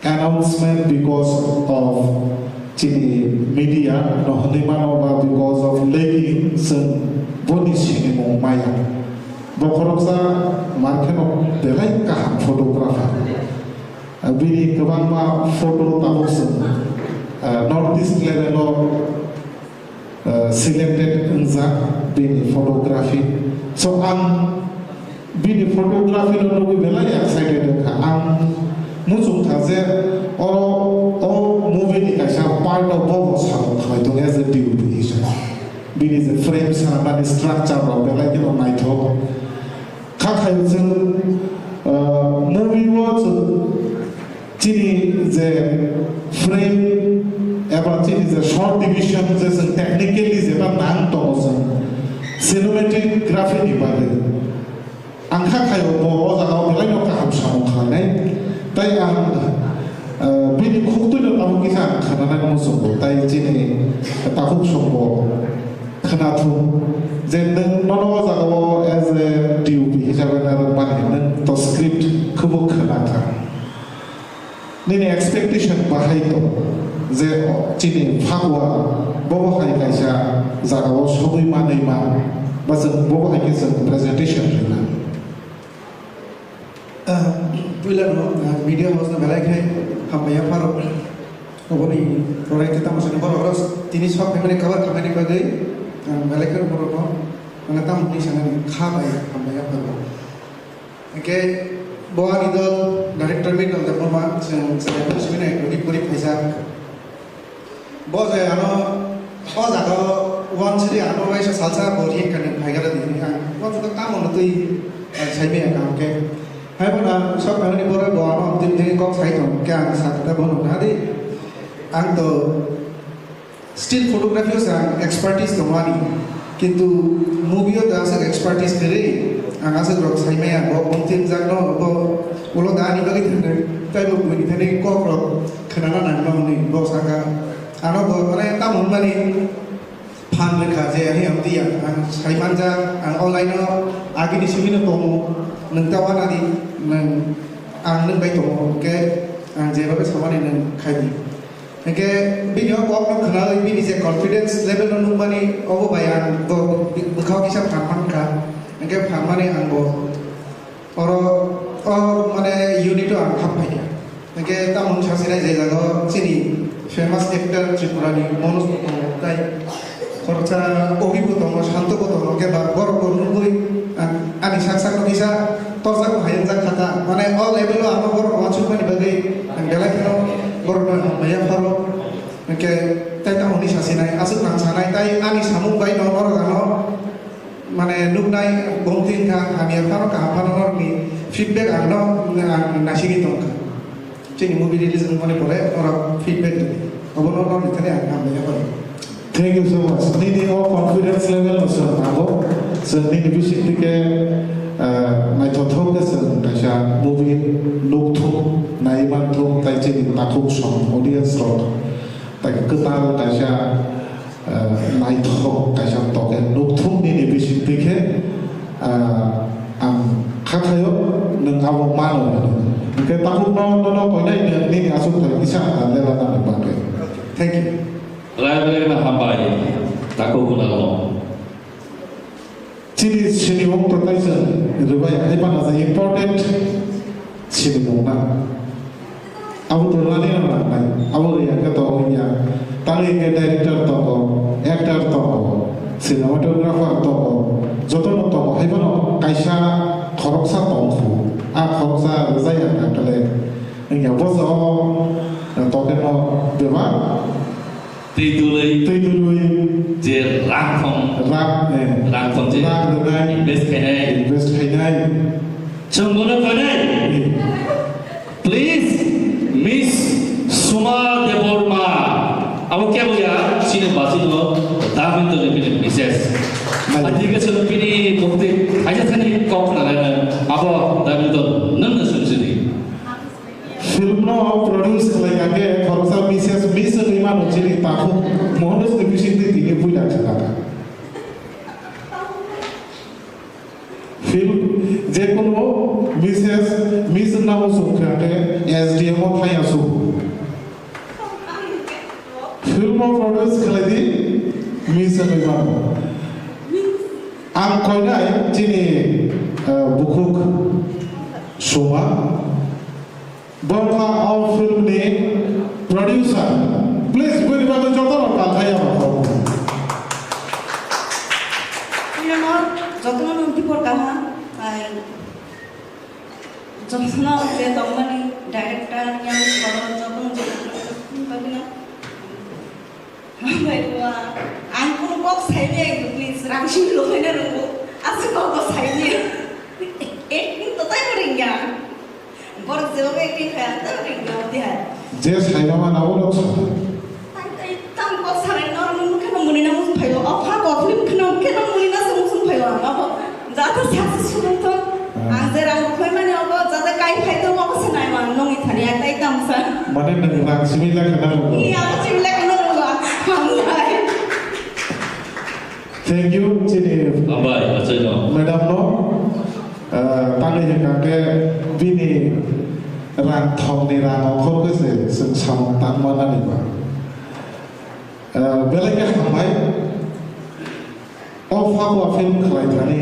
announcement, because of chini media no hwnwi mano ba because of leaking chwng boni sinimung maya. Bo khoroksa mar kheno belai kaham photographer. Bini kwbangma photo tabuk chwng, ah, North East level o uh, selected wngjak bini photography. So ang bini photography no nugwi belai excited wngkha. Ang muchung kha je o, o movie ni kaisa part o bo bo samung khlai tongo as a D O P hisabe. Bini je frame sanani structure rok belai kheno naithok. Kha khayo chwng, uh, movie o chwng chini je frame eba chini je short division je chwng technically jeba nang tongo chwng cinematography ni bagwi. Ang kha khayo bo o jaga o belai no kaham samung khlainai. Tai ang, uh, bini khuk twi no tabuk kisa ang khwnanani muchungo. Tai chini takhuk song bo khwnathung je nwng nono o jaga o as a D O P hisabe narwkmani nwng to script khwbo khwna kha. Nini expectation bahai to je chini phakwa bobo hai kaisa jaga o sogwi manwi ma ba chwng bobo hai khe chwng presentation rwna. Ah, puila no, ah, media house no belai khe hambai yapharo. Oboni pore khe tamo sani borok oro tini sok phaimani cover khamani bagwi, ah, belai khe borok no, mane tamo hwnwi sanani kha bai hambai yapharo. Hwnkhe bo ani dol director Mridul Debbarma chwng chwrai phano simi nai puri puri phaijak. Bo je ano o jaga o wansuri ano waisa salsa bo ri kani phaigala di ang wansuri tamo no twi, eh, saimaya kaham khe. Hai bono sok phaimani borok bo ano tini tini kok sai tong khe ang sakha bono na di. Ang to still photography o se ang expertise tong ani. Kintu movie o da aswk expertise kwrwi, ang aswk rok saimaya, bo bumtwi wngjak no, bo ulo da ani bagwi thangwi, tei bo buini thani kok rok khwnana nangma hwnwi bo saka. Ano bo mane tamo hwnmani phan rwkha je ani ang tiya, ang saimanjak, ang online o agini simi no tongo, nwng ta wana di, nwng ang nwng bai tongo, hwnkhe ang jeba bai samani nwng khai di. Hwnkhe bini o kok no khwnawi bini je confidence level no nukmani obo bai ang bo bwkhao kisa phan mankha. Hwnkhe phan mani ang bo oro o mane unit o ang hap phaikha. Hwnkhe tamo wngkha sinai je jaga o chini famous actor Tripura ni Manoj bo tongo tai. Khoroksa Obi bo tongo, Santo bo tongo, hwnkhe ba borok bo nugwi ang, ani sak sak no kisa torjak bo hayungjak kha ta. Mane o level o ano borok no uansukmani bagwi ang belai kheno borok no hambai yapharo. Hwnkhe tai tamo hwnwi sasinai, aswk nang sanai, tai ani samung bai no norok ano mane nuknai, bongtwi wngkha hamya phano kaham phano norokni feedback ang no, ang naisingwi tongkha. Chini movie release wngmani pore norok feedback rwdi. Obono norokni thani ang hambai yapharo. Thank you so much. Nini o confidence level no chwng abo. Chwng nini bising thike, ah, naithothok khe chwng kaisa movie nukthung, naimanthung, tai chini takhuk song audience rok tai kwtal kaisa, ah, naithok kaisa toke nukthung nini bising thike, ah, ang khathaio nwng abo mano hwnwi. Hwnkhe takhuk no, no, no koinai nini aswk thai kisa lela nani bagwi. Thank you. Rai rai na hambai, takhuk kunal no. Chini sinimung to kaisa rwbai hai pana je important sinimung na. Abo to rwlani rwna nai. Abo rwya khe to wngya. Tangwi khe director tongo, actor tongo, cinematographer tongo, jotono tongo. Hai phano kaisa khoroksa tongkhu. A khoroksa rwjaya kha kale. Wngya boso o tokeno bebak. Twi dului. Twi dului. Je rang thong. Rang, eh. Rang thong je. Rang rwnai. Invest khainai. Invest khainai. Chwng bono khainai. Eh. Please, Miss Suma Debbarma. Abo kebo ya, chini basi no, Davinto ni bini misses. Nai. Adike chwng bini bokti, aja thani kok na, abo Davinto, nang na sumsidi. Film no produce khlai kha khe khoroksa misses, miss wngwi mano chini takhuk Mohanoj ni bisingtwi tini puila kha kha. Film jekunu misses, miss wngna muchung kha khe S D M o thaya su. Film o produce khlai di, miss wngwi mano. Ang koinai chini, eh, bukhuk Suma. Bongkha o film ni producer. Please, bini bagwi joto rok kal khai ya rok. Jotono nung tipor kaha, ai, jotono je tongmani director, yang soro, jotono je bagwi no. Hambai bua, ang kunu kok saini, please, rang simi rwkhaina rwngo. Aswk kok bo saini. Acting to tei bo ringya. Borok jebo acting khai, ang tei bo ringya, odi hai. Je saima mana, abo rok sa. Tai, tai, tang kok sanai, norok nung kheno muni na muchung phaio. O pha kok film kheno, kheno muni na se muchung phaio ang. Abo Jata successful wngthok. Ah. Ang je rang bukhoi mani obo, jata kai phai tong obo se nai mang nongni thani, ang tai tamo sa. Mane nwng rang simi lekha na rwgo? Iya, simi lekha na rwgo. Hambai. Thank you, chini Hambai, achaino. Madam no. Ah, tangwi hwnkha khe bini rang thongni rang ongkhor khe se chwng samung tangma nani ba. Ah, belai khe hambai. O Phagua film khlai thani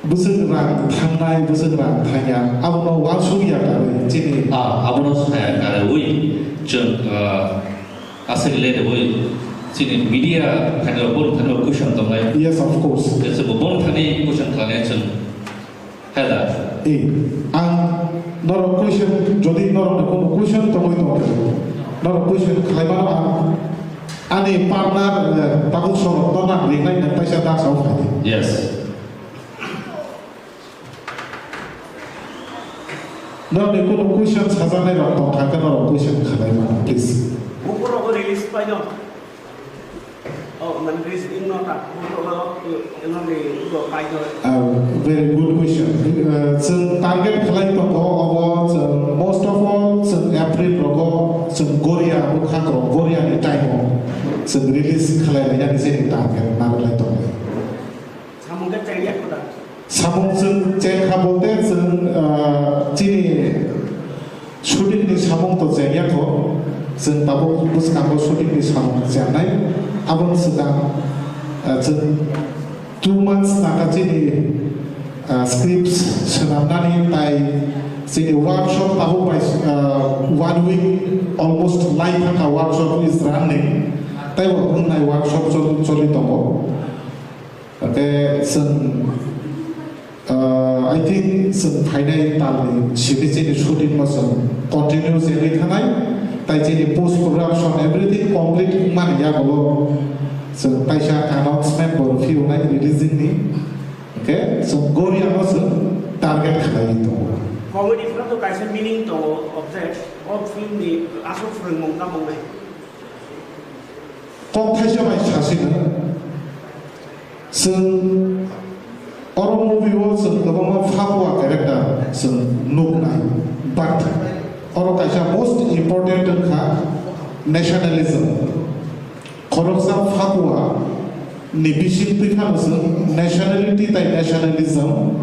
bwswk rang thangnai, bwswk rang thangya, abono uansuk ya karwi chini. Ah, abono saya karwi chwng, ah, aswk le rwi chini media thani bo thani question tongnai. Yes, of course. Yes, bo bon thani question khlainai chwng. Hela. Eh, ang norok question, jodi norok ni kono question tongwi tongkhe, norok question khlai mano ang ani partner, eh, tabuk sorok no nang ringnai nang taisa dak sao phai di. Yes. Norok ni kono question sajaknai rok tong kha khe norok question khlai mano, please. Buku rok release pai no. Oh, man, release in no ta. Buku rok, eh, eno ni, buku pai no. Ah, very good question. Uh, chwng target khlai tongo, obo chwng most of all chwng April rogo chwng Goria bwkhak rok, Goria ni time o chwng release khlai lai yani chini target narwk lai tongo. Samung khe chengya kho da? Samung chwng chengkha bolte chwng, ah, chini shooting ni samung to chengya kho. Chwng tabuk bwskango shooting ni samung chengnai. Aboni swkang, ah, chwng two months naka chini, ah, scripts swnamnani tai chini workshop tabuk bai, ah, one week almost lai thangkha workshop is running. Taibo wngnai workshop choli, choli tongo. Hwnkhe chwng, ah, I think chwng phainai talni simi chini shooting no chwng continue chengwi thanai. Tai chini post production everything complete wngmani yagulo chwng kaisa announcement bo rwphiyunai releasing ni. Hwnkhe chwng Goria no chwng target khlaiwi tongo. Comedy phano to kaisa meaning tongo, object, o film ni aswk phwrwngmung tamo wngnai. Kok thaisa bai sasino. Chwng oro movie o chwng kwbangma Phakua character chwng nuknai, but oro kaisa most important wngkha nationalism. Khoroksa Phakua ni bising twi phano chwng nationality tai nationalism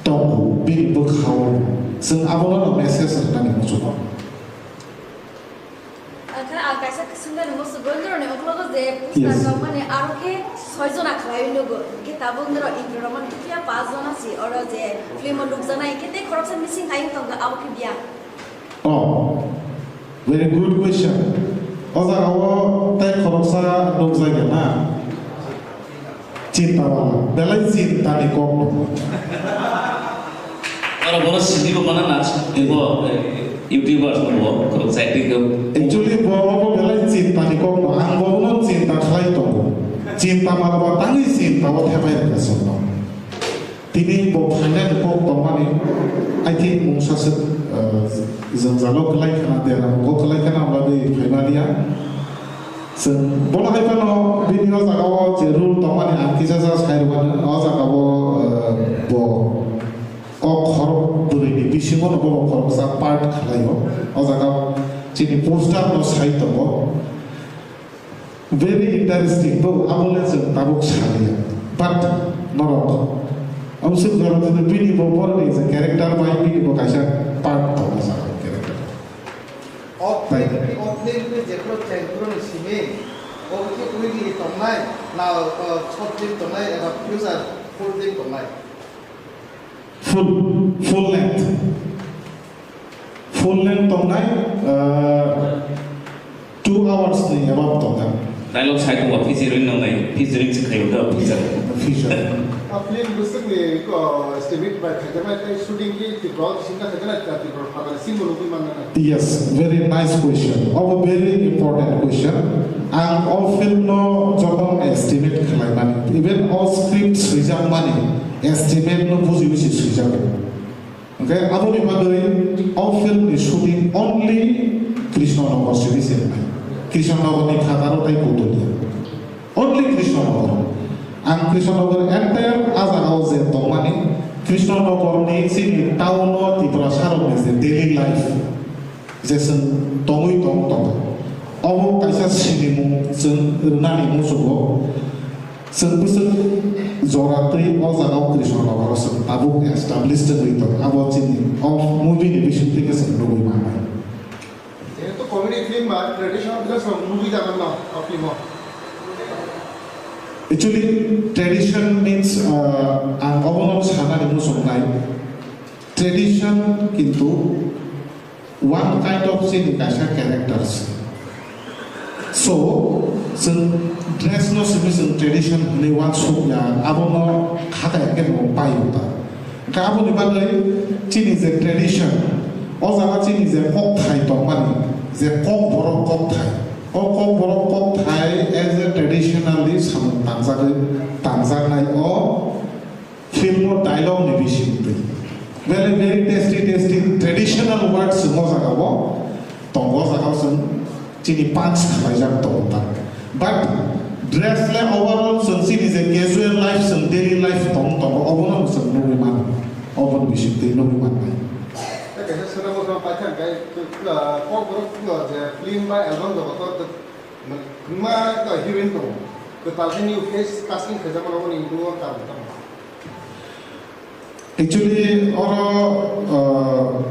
tongo bini bwkhao. Chwng abono no message rwnani muchungo. Ang khe ang kaisa swngna rwngmung sugo, norokni uklogo je poster Yes. tongmani aro khe soi jona khlaiwi nugo. Hwnkhe tabuk norok intro rwmani phiya paanch jona si oro je film o nukjaknai, hwnkhe tei khoroksa missing hai wng tongkha, abo khe biyang. Oh, very good question. O jaga o tei khoroksa nukjakya na? Chinta wala, belai chinta ni kok no. Oro bono sini bo mana na, ebo, eh, YouTubers no bo, khorok side ke. Actually, bo, bo belai chinta ni kok no, ang bo no chinta khlai tongo. Chinta ma ba tangwi chinta o thepai rwkha song no. Tini bo phaina ni kok tongmani, I think mungsa se, eh, jwngjalo kwlai khana, dera bo kwlai khana, wngwi phaima liya. Chwng bono hai phano bini o jaga o je rule tongmani ang kisa sa sai rwmani, o jaga o, eh, bo kok khorok bwrwi ni bisingo no bo khoroksa part khlai o. O jaga chini poster no sai tongo. Very interesting, bo abo le chwng tabuk saliya. But norok, ang swk jora tini bini bo borok ni je character bai bini bo kaisa part tongo sa character. O Bai. Film ni, o film ni jephru chengphru ni simi, o khe ui di tongnai, na, uh, short film tongnai, eba future full film tongnai? Full, full length. Full length tongnai, uh, two hours ni above tongnai. Dialogue sai tongba featuring nangnai, featuring se khayo da feature. Feature. A film bwswk ni, uh, estimate bai khaijaknai tei shooting khe Tripura o singkha khaijaknai, Tripura phatar singbo nugwi mannai. Yes, very nice question. Obo very important question. Ang o film no jokhon estimate khlaimani, even o script swijakmani estimate no bujiwi se swijago. Hwnkhe aboni bagwi o film ni shooting only Krishnanagar simi se wngnai. Krishnanagar ni phataro tai Putulia. Only Krishnanagar. Ang Krishnanagar entire a jaga o je tongmani, Krishnanagar ni chini town o Tiprasa rok ni je daily life, je chwng tongwi tong tongo. Obo kaisa sinimung chwng rwnani muchungo. Chwng bwswk jora twi o jaga o Krishnanagar o chwng tabuk establish wngwi tong. Abo chini o movie ni bising twi khe chwng nugwi mannai. Jehetu comedy film ba traditional dress rok nugwi jagan no o film o. Actually, tradition means, uh, ang obono sanani muchungnai. Tradition kintu one kind of chini kaisa characters. So, chwng dress no simi chwng tradition hwnwi uansuk ya, abono khata ya khe bo pai ta. Hwnkhe aboni bagwi chini je tradition, o jaga chini je kokthai tongmani, je kokborok kokthai, o kokborok kokthai as a traditionally samung tangjagwi, tangjaknai o film o dialogue ni bising twi. Very, very tasty, tasty traditional words chwng o jaga o tongo, o jaga o chwng chini punch khlaijak tongo ta. But dress le overall chwng chini je casual life, chwng daily life tong tongo, obono chwng nugwi mano, oboni bising twi nugwi mannai. Tei kaisa swnamung khe paithak khe, uh, kokborok, uh, je film ba album jogoto, uh, kwbangma heroine tongo. Kwtal khe new face casting khaijakmano, oboni oro karon tamo? Actually, oro, uh,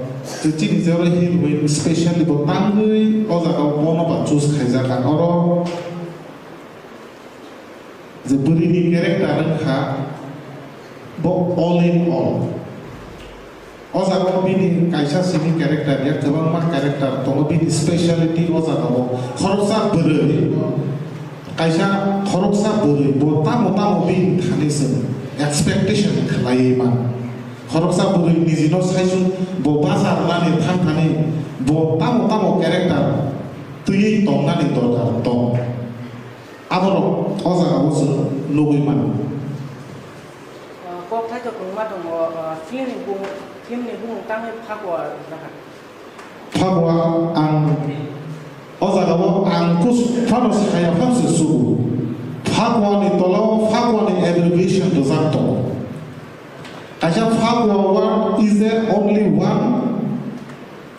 je chini je oro heroine specially bo tangwi o jaga o bono ba choose khaijak ang. Oro je bwrwi ni character wngkha bo all in all. O jaga o bini kaisa simi character ya, kwbangma character tongo, bini speciality o jaga o khoroksa bwrwi, kaisa khoroksa bwrwi bo tamo tamo bini thani chwng expectation khlaiwi mano. Khoroksa bwrwi nijino saichung bo bajar nani thang thani bo tamo tamo character Twiwi tongnani dorkar tong. Aborok o jagao chwng nugwi mano. Ah, kok thaithok kwbangma tongo, ah, film ni bumung, film ni bumung tangwi Phakwa rijak kha. Phakwa ang o jagao ang kus-, phano saya phano se sugo. Phakwa ni tolao Phakwa ni abbreviation rijak tongo. Kaisa Phakwa word is a only one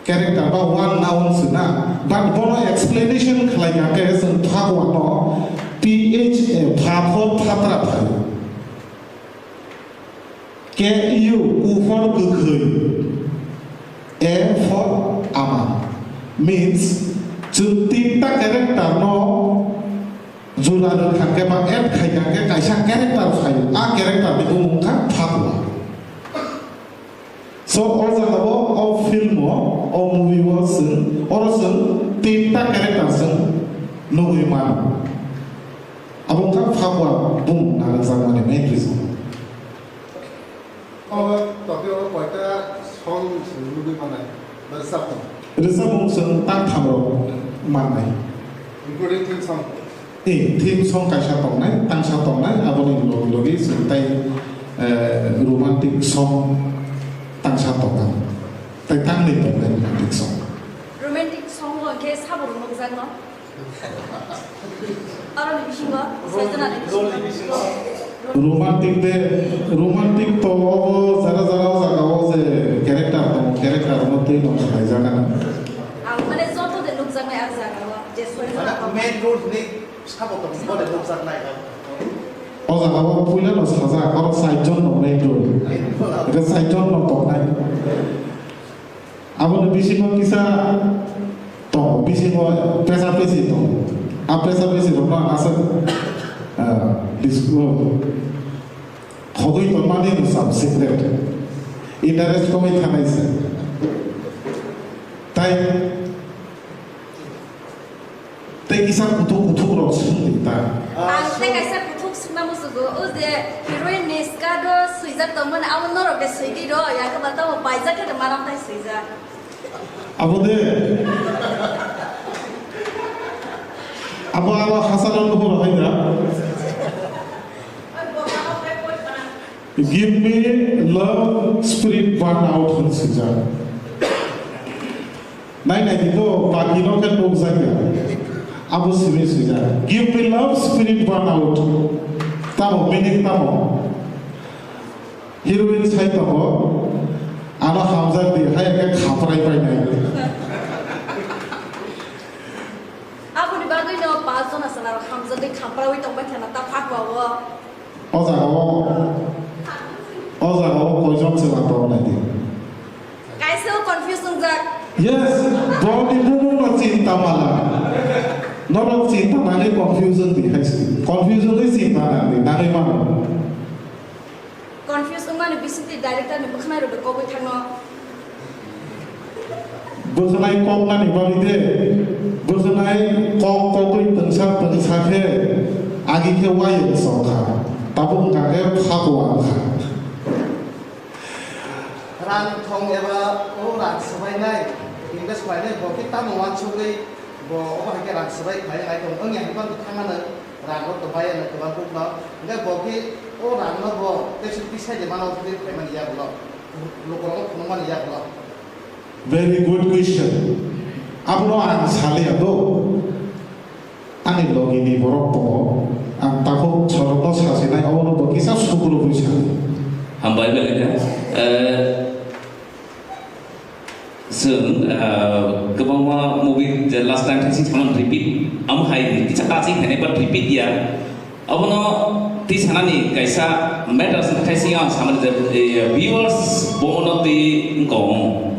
character ba one noun se na, but bono explanation khlai kha khe chwng Phakwa no P H A, pha for phatra phaio. K U, ku for kwkhwi. A for ama. Means, chwng tinta character no jura rwkha khe ba add khai kha khe kaisa character phaio. A character ni bumung kha Phakwa. So, o jagao, o film o, o movie o chwng, oro chwng tinta character chwng nugwi mano. Abo wngkha Phakwa bumung narwkjakmani main reason. O topic o koita song chwng nugwi manai, ba rwchapmung? Rwchapmung chwng tangtham rok mannai. Including theme song? Eh, theme song kaisa tongnai, tangsa tongnai, aboni logi logi chwng tai, eh, romantic song tangsa tongnai. Tai tangni tongnai romantic song. Romantic song o hwnkhe sabo rwmukjakno? Aroni bisingo, saijana ni bisingo. Romantic de, romantic to obo jara jara o jaga o je character tongo, character no twi no khlai jaga na. Ang mane joto de nukjaknai ang jaga o, je soi jana. Mane main road ni sabo tong bo de nukjaknai. O jaga o puila no sajak, oro side jon no main road. Eke side jon no tongnai. Aboni bisingo kisa tongo, bisingo pesa pesi tongo. A pesa pesi rokno ang aswk, ah, disclose khogwi tongmani mwsam secret. Interest komwi thanai se. Tai Tei kisa kuthuk kuthuk rok swngdi ta. Ang tei kaisa kuthuk swngna musugo, o je heroine ni skirt o swijak tongmani, abo norok de swigwi rw ya, khe ba tamo paijak khe de maram tai swijak. Abo de. Abo, abo hasaro nuhur hai da. Give me love spirit burn out hwn swijak. Nai nai di to, pagi no khe nuk jai ya. Abo simi swijak. Give me love spirit burn out. Tamo meaning tamo. Heroine sai tongo. Ano hamjak di, hai khe khaprai pai nai. Aboni bagwi no pas jona chwla rok hamjakgwi khampraui tongbai thana ta Phakwa o. O jaga o, o jaga o koijon chwla tongnai di? Kaisa o confuse wngjak. Yes, boni bumung no chinta mala. Norok chinta nangwi confusion di hai se. Confusion wi chinta nangdi, nangwi mano. Confuse wngmani bisingtwi director ni bwkhanai rok bai kogwi thangno. Bwkhanai koknani bagwi de, bwkhanai kok kogwi twngsa twngsa khe agi khe wayung sokha, tabuk wngkha khe Phakwa wngkha. Rang thong eba o rang swbainai, invest khlainai bo khe tamo uansugwi bo obo hai khe rang swbai khlai nai tong wngya hai phano thangmano. Rang rok to bai ano kwbang kuk no. Hingke bo khe o rang no bo teisa twi sai de mano twi phaimani yagulo. Lukurok no phunukmani yagulo. Very good question. Abono ang saliya do. Ani logi ni borok tongo. Ang takhuk sorok no sasinai, obono bo kisa sukuru bui sali. Hambai belai kha. Eh, Chwng, ah, kwbangma movie je last time thaising samani repeat, amo hai kisa touching khainai but repeat ya. Abono twi sanani kaisa matters thaising ang samani je, eh, viewers bono twi wngkha omo.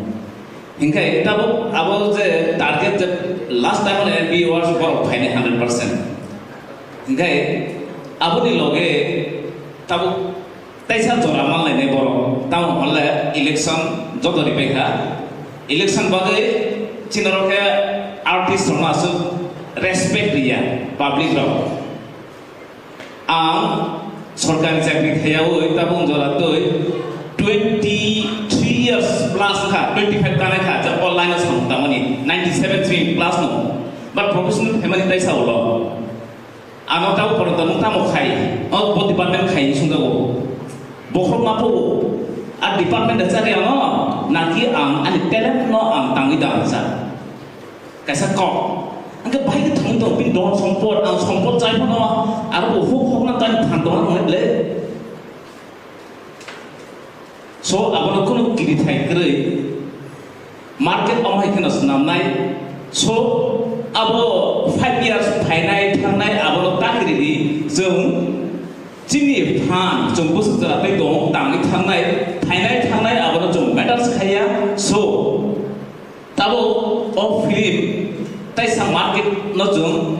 Hinkhe tabuk abo je target je last time ni viewers borok phainai hundred percent. Hinkhe aboni loge tabuk Teisa jora manlainai borok, tamo hwnle election joto ripai kha. Election bagwi chini rok khe artist rokno aswk respect riya public rok. Ang sorkari chakri khayaui tabuk jora twi twenty three years plus kha, twenty five kanai kha, je online o samung tangmani ninety seven three plus no. Ba professional family taisa ulo. Ano tabo porjonto nwng tamo khai, o bo department khai hinwi swngjago. Bokhorok ma phuo, a department da chari ano, naki ang ani talent no ang tangwi da ang sa. Kaisa kok. Angke bahai khe thangwi tong, bini don sompot, ang sompot chai phano, aro bo huk hok na tani phan tong hwnwi le. So, abono kunu kiri thai kwrwi market omo hai kheno swnamnai. So, abo five years phainai thangnai abono ta kiri di chwng chini phan chwng bwswk jora tei tong tangwi thangnai, phainai thangnai abono chwng matters khaiya. So, Tabuk o film taisa market no chwng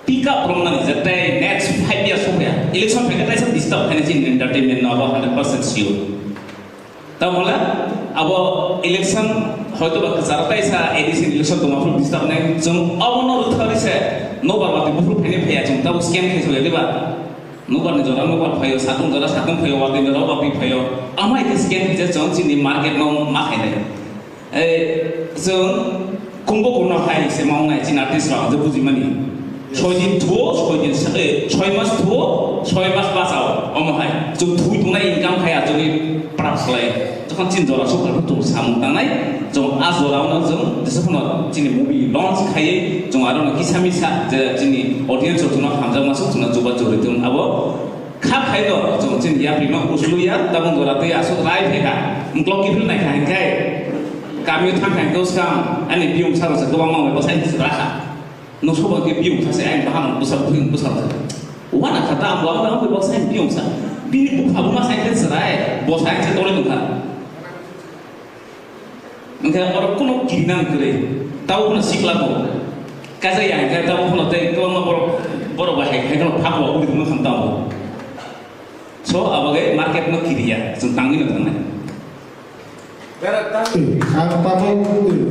pick up romnani je tei next five years sokya election phaikhe taisa disturb khaina chini entertainment no abo hundred percent sure. Tamole abo election hoito ba kwcharo taisa A D C election tongma phuru disturb nai chwng abono rwthari se nobar watwi buphuru phaini phaiya chwng tabuk scam khai sokya diba? Nobar ni jora nobar phaio, satung jora satung phaio, watwi jora watwi phaio. Amai khe scam khaijak chwng chini market no ma khainai. Ei, chwng kumbo kumno hai se ma wngnai chini artist rok je bujimani. Soi din thuo, soi din sa-, eh, soi mas thuo, soi mas bachao. Omo hai chwng thui tongnai income khai achugwi prak khlai. Jokhon chini jora sokha rok chwng samung tangnai, chwng a jora no chwng jesa phano chini movie launch khai chwng aro no kisa misa je chini audience rok chwngno hamjakma swk chwngno chuba churi thung abo. Kha khai do, chwng chini yapri no uslu ya, tabung jora twi aswk rai phe kha. Muklo kiphil nai kha hinkhe, kami thang khai khe uskang, ani biyung saro se kwbang ma bai bwsai se rakha. No soba khe biyung kha se, ani bahan bwsa bwsa bwsa. Wana kha ta ambo ambo ambo bwsai biyung sa. Bini bupha buma sai khe se rai, bwsai se tole nukha. Hingke oro kuno kirinang kwrwi, tabo phano sikla bo. Kaisa ya hingke tabo phano tei kwbangma borok, borok bai hai, hai kheno phak bo uri thangma khan tamo. So, abo bai market no kiriya, chwng tangwi no thangnai. Ang tabuk,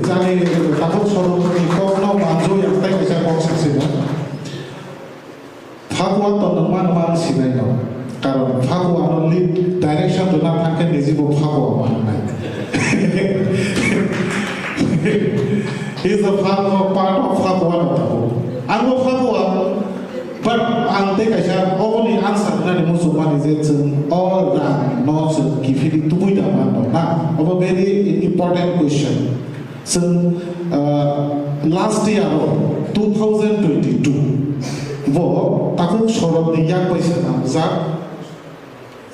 chani tabuk sorokni kokno manjui ang tei kaisa kok sasinai. Phagua to nwng mano mang sinai no. Karon Phagua no lead direction rwna thangkhe niji bo Phagua mangnai. Is the Phagua part of Phagua no tabuk. Ang bo Phagua, but ang tei kaisa oboni answer rwnani muchungmani je chwng o rang no chwng kiphilwi tubui da man no na. Obo very important question. Chwng, ah, last year o two thousand twenty-two bo tabuk sorokni yak bai swnamjak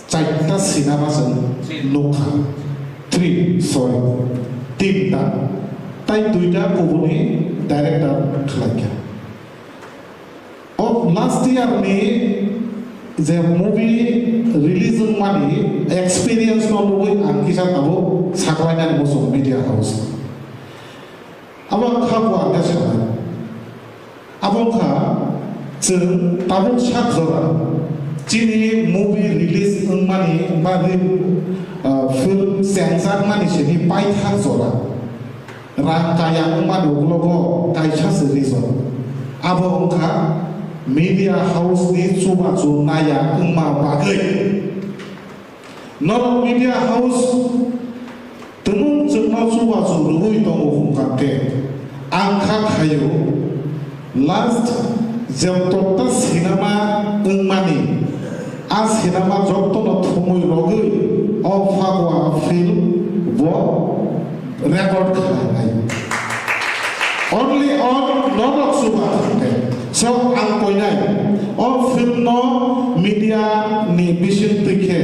chaita cinema chwng nukha. Three, sorry, tinta. Tai duita kubuni director khlaikha. O last year ni je movie release wngmani experience no nugwi ang kisa tabuk saklainani muchung media house. Abo ang kha bo ang khe sanai. Abo wngkha chwng tabuk sak jora chini movie release wngmani ba re-, ah, film chengjakmani simi paithak jora. Rang kaya wngmani uklogo kaisa se reason. Abo wngkha media house ni chubachu naya wngma bagwi. Norok media house tumung chwngno chubachu rwui tongo hwnkha khe ang kha khaio. Last jebtokta cinema wngmani, a cinema jotono thumui rogwi o Phagua film bo record khlainai. Only on norok chuba thangkhe. So ang koinai, o film no media ni bising twi khe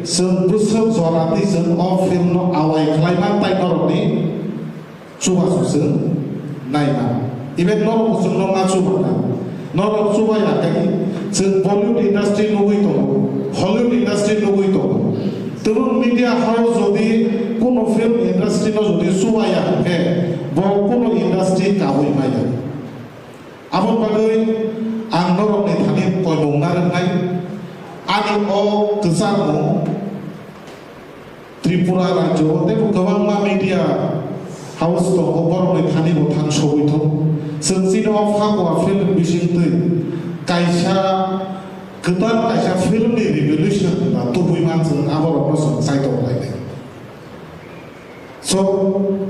chwng bwswk jora twi chwng o film no awai khlai man tai norok ni chubachu chwng naima. Even norok bo chwngno ma chuba nai. Norok chuba ya khe chwng Bollywood industry nugwi tongo, Hollywood industry nugwi tongo. Tubun media house jodi kuno film industry no jodi chuba ya khe bo kuno industry kabui maya. Aboni bagwi ang norokni thani koimung narwknai. Ani o kwchangmung Tripura rajyo tei bo kwbangma media house tongo, borokni thani bo thang sogwi thung. Chwng chini o Phagua film bising twi kaisa kwtal kaisa film ni revolution ba tubui man chwng aborokno chwng chaitok lainai. So,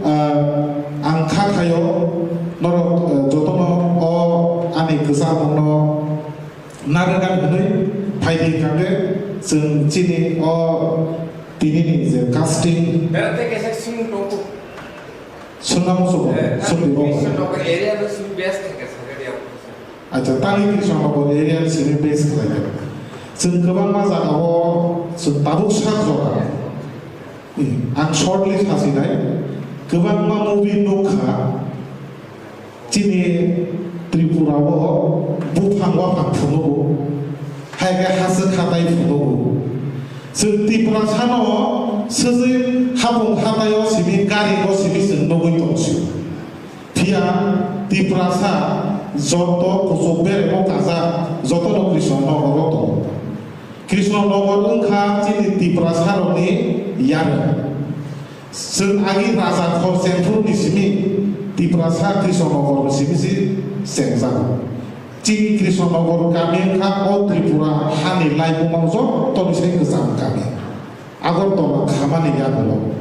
ah, ang kha khaio norok, ah, jotono Phaidi kangke chwng chini o tinini je casting Berate kaisa sing tongo. Swnam subo, Eh, sumdi bo. Krishna Nagar area no sing best theke sakhe dia. Acha, tani Krishna Nagar area ni simi base khlai kha. Chwng kwbangma jagao chwng tabuk sak jora. Ang shortly sasinai, kwbangma movie nukha. Chini Tripura o buphang waphang phunugo, hai khe haswk hatai phunugo. Chwng Tiprasano swjwi hapung hataio simi gari bo simi chwng nugwi tongsi. Phiya Tiprasa joto kuchuk beremo kajak, jotono Krishna Nogoro tongo. Krishna Nogor wngkha chini Tiprasa rokni yarwng. Chwng agi raja Khorsengphurni simi Tiprasa Krishna Nogor ni simi si chengjago. Chini Krishna Nogor kami wngkha o Tripura hani laibuma jotoni sai kwcham kami. Agartala khamani yagulo.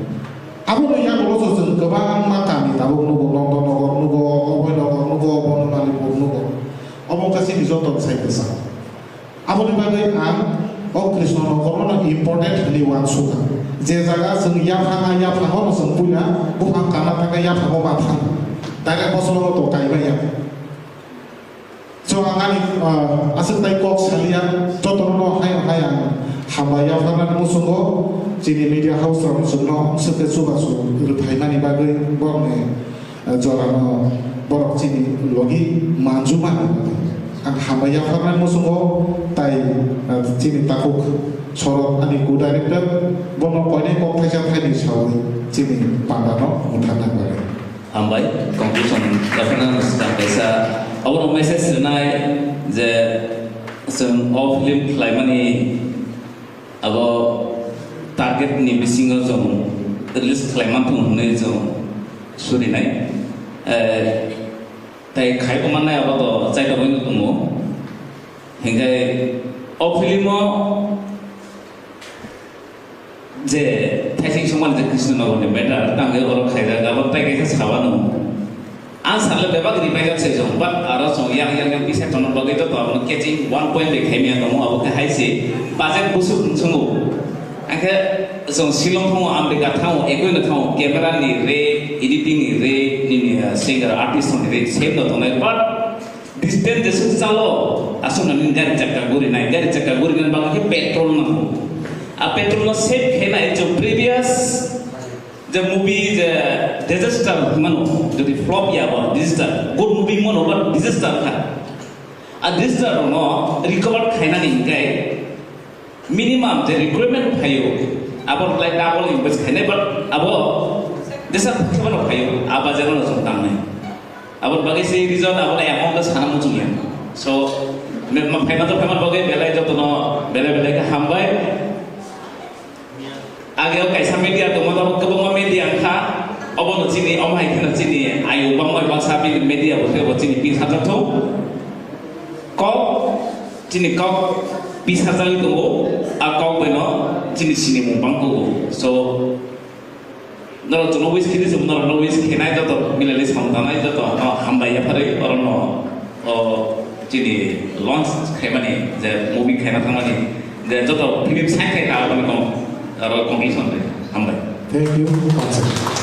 Aboni yagulo se chwng kwbangma kami tabuk nugo, Nanda Nogor nugo, Abhay Nogor nugo, Bonomalipur nugo. Omo wngkha chini joto sai kwcham. Aboni bagwi ang o Krishna Nogor no important hwnwi uansukha. Je jaga chwng yaphang a, yaphango no chwng puila buphang kana thangkhe yaphango ma thang. Direct bosongo to kaibai ya. So ang ani, ah, aswk tai kok salia, jotono no hai hai ang hambai yapharnani muchungo chini media house rok chwngno swkhe chubachu rwthaimani bagwi borokni, ah, jorano borok chini logi manjuma ang hambai yapharnani muchungo tai, ah, chini takhuk Sorok ani co-director bono koinai kok thaisa thaini sawi chini pandano mwthangna bagwi. Hambai, conclusion kaphana swkang kaisa abono message rwnai je chwng o film khlaimani abo target ni bisingo chwng release khlaimantong hwnwi chwng surinai. Eh, tei khaibo mannai abo to chaitogwi tongo. Hinkhe o film o je thaising songmani je Krishnanagar ni matter tangwi oro khaijak, abo tai kaisa sabano. Ang sanle bebak ripaijak se jong, but aro chwng yang yang yang bisa tono bagwi to abono catching one point bai khaimya tongo, abo khe hai se budget busuk wng songo. Angkhe chwng Shillong thango, America thango, ekoi no thango, camera ni rate, editing ni rate, nini, uh, singer, artist ni rate same no tongnai, but Distance jesuk chalo, aswk nani gari chakka gurinai, gari chakka gurinani bagwi khe petrol nango. A petrol no save khainai chwng previous je movie je disaster hwnmano, jodi flop ya ba disaster, good movie mano ba disaster kha. A disaster no recover khainani hinkhe Minimum je requirement phaio, abo lai double invest khainai, but abo jesa khebano phaio, abo jagano chwng tangnai. Abo bagwi se reason abo lai amount sana muchungya. So, me-, ma-, phaima to phaima bagwi belai jotono belai belai khe hambai. Age o kaisa media tongma abo kwbangma media wngkha, obono chini, omo hai kheno chini ayu bangma baksa bini media bo khe bo chini pin sajak thung. Kok, chini kok pisa jali tongo, a kok bai no chini sinimung bang kugo. So, norok chwngno wish khini se, norok no wish khinai joto milali samung tanai joto no hambai yapharwi oro no, o, chini launch khaimani je movie khaina thangmani je joto film sai khai ta aboni kong aro conclusion de hambai. Thank you.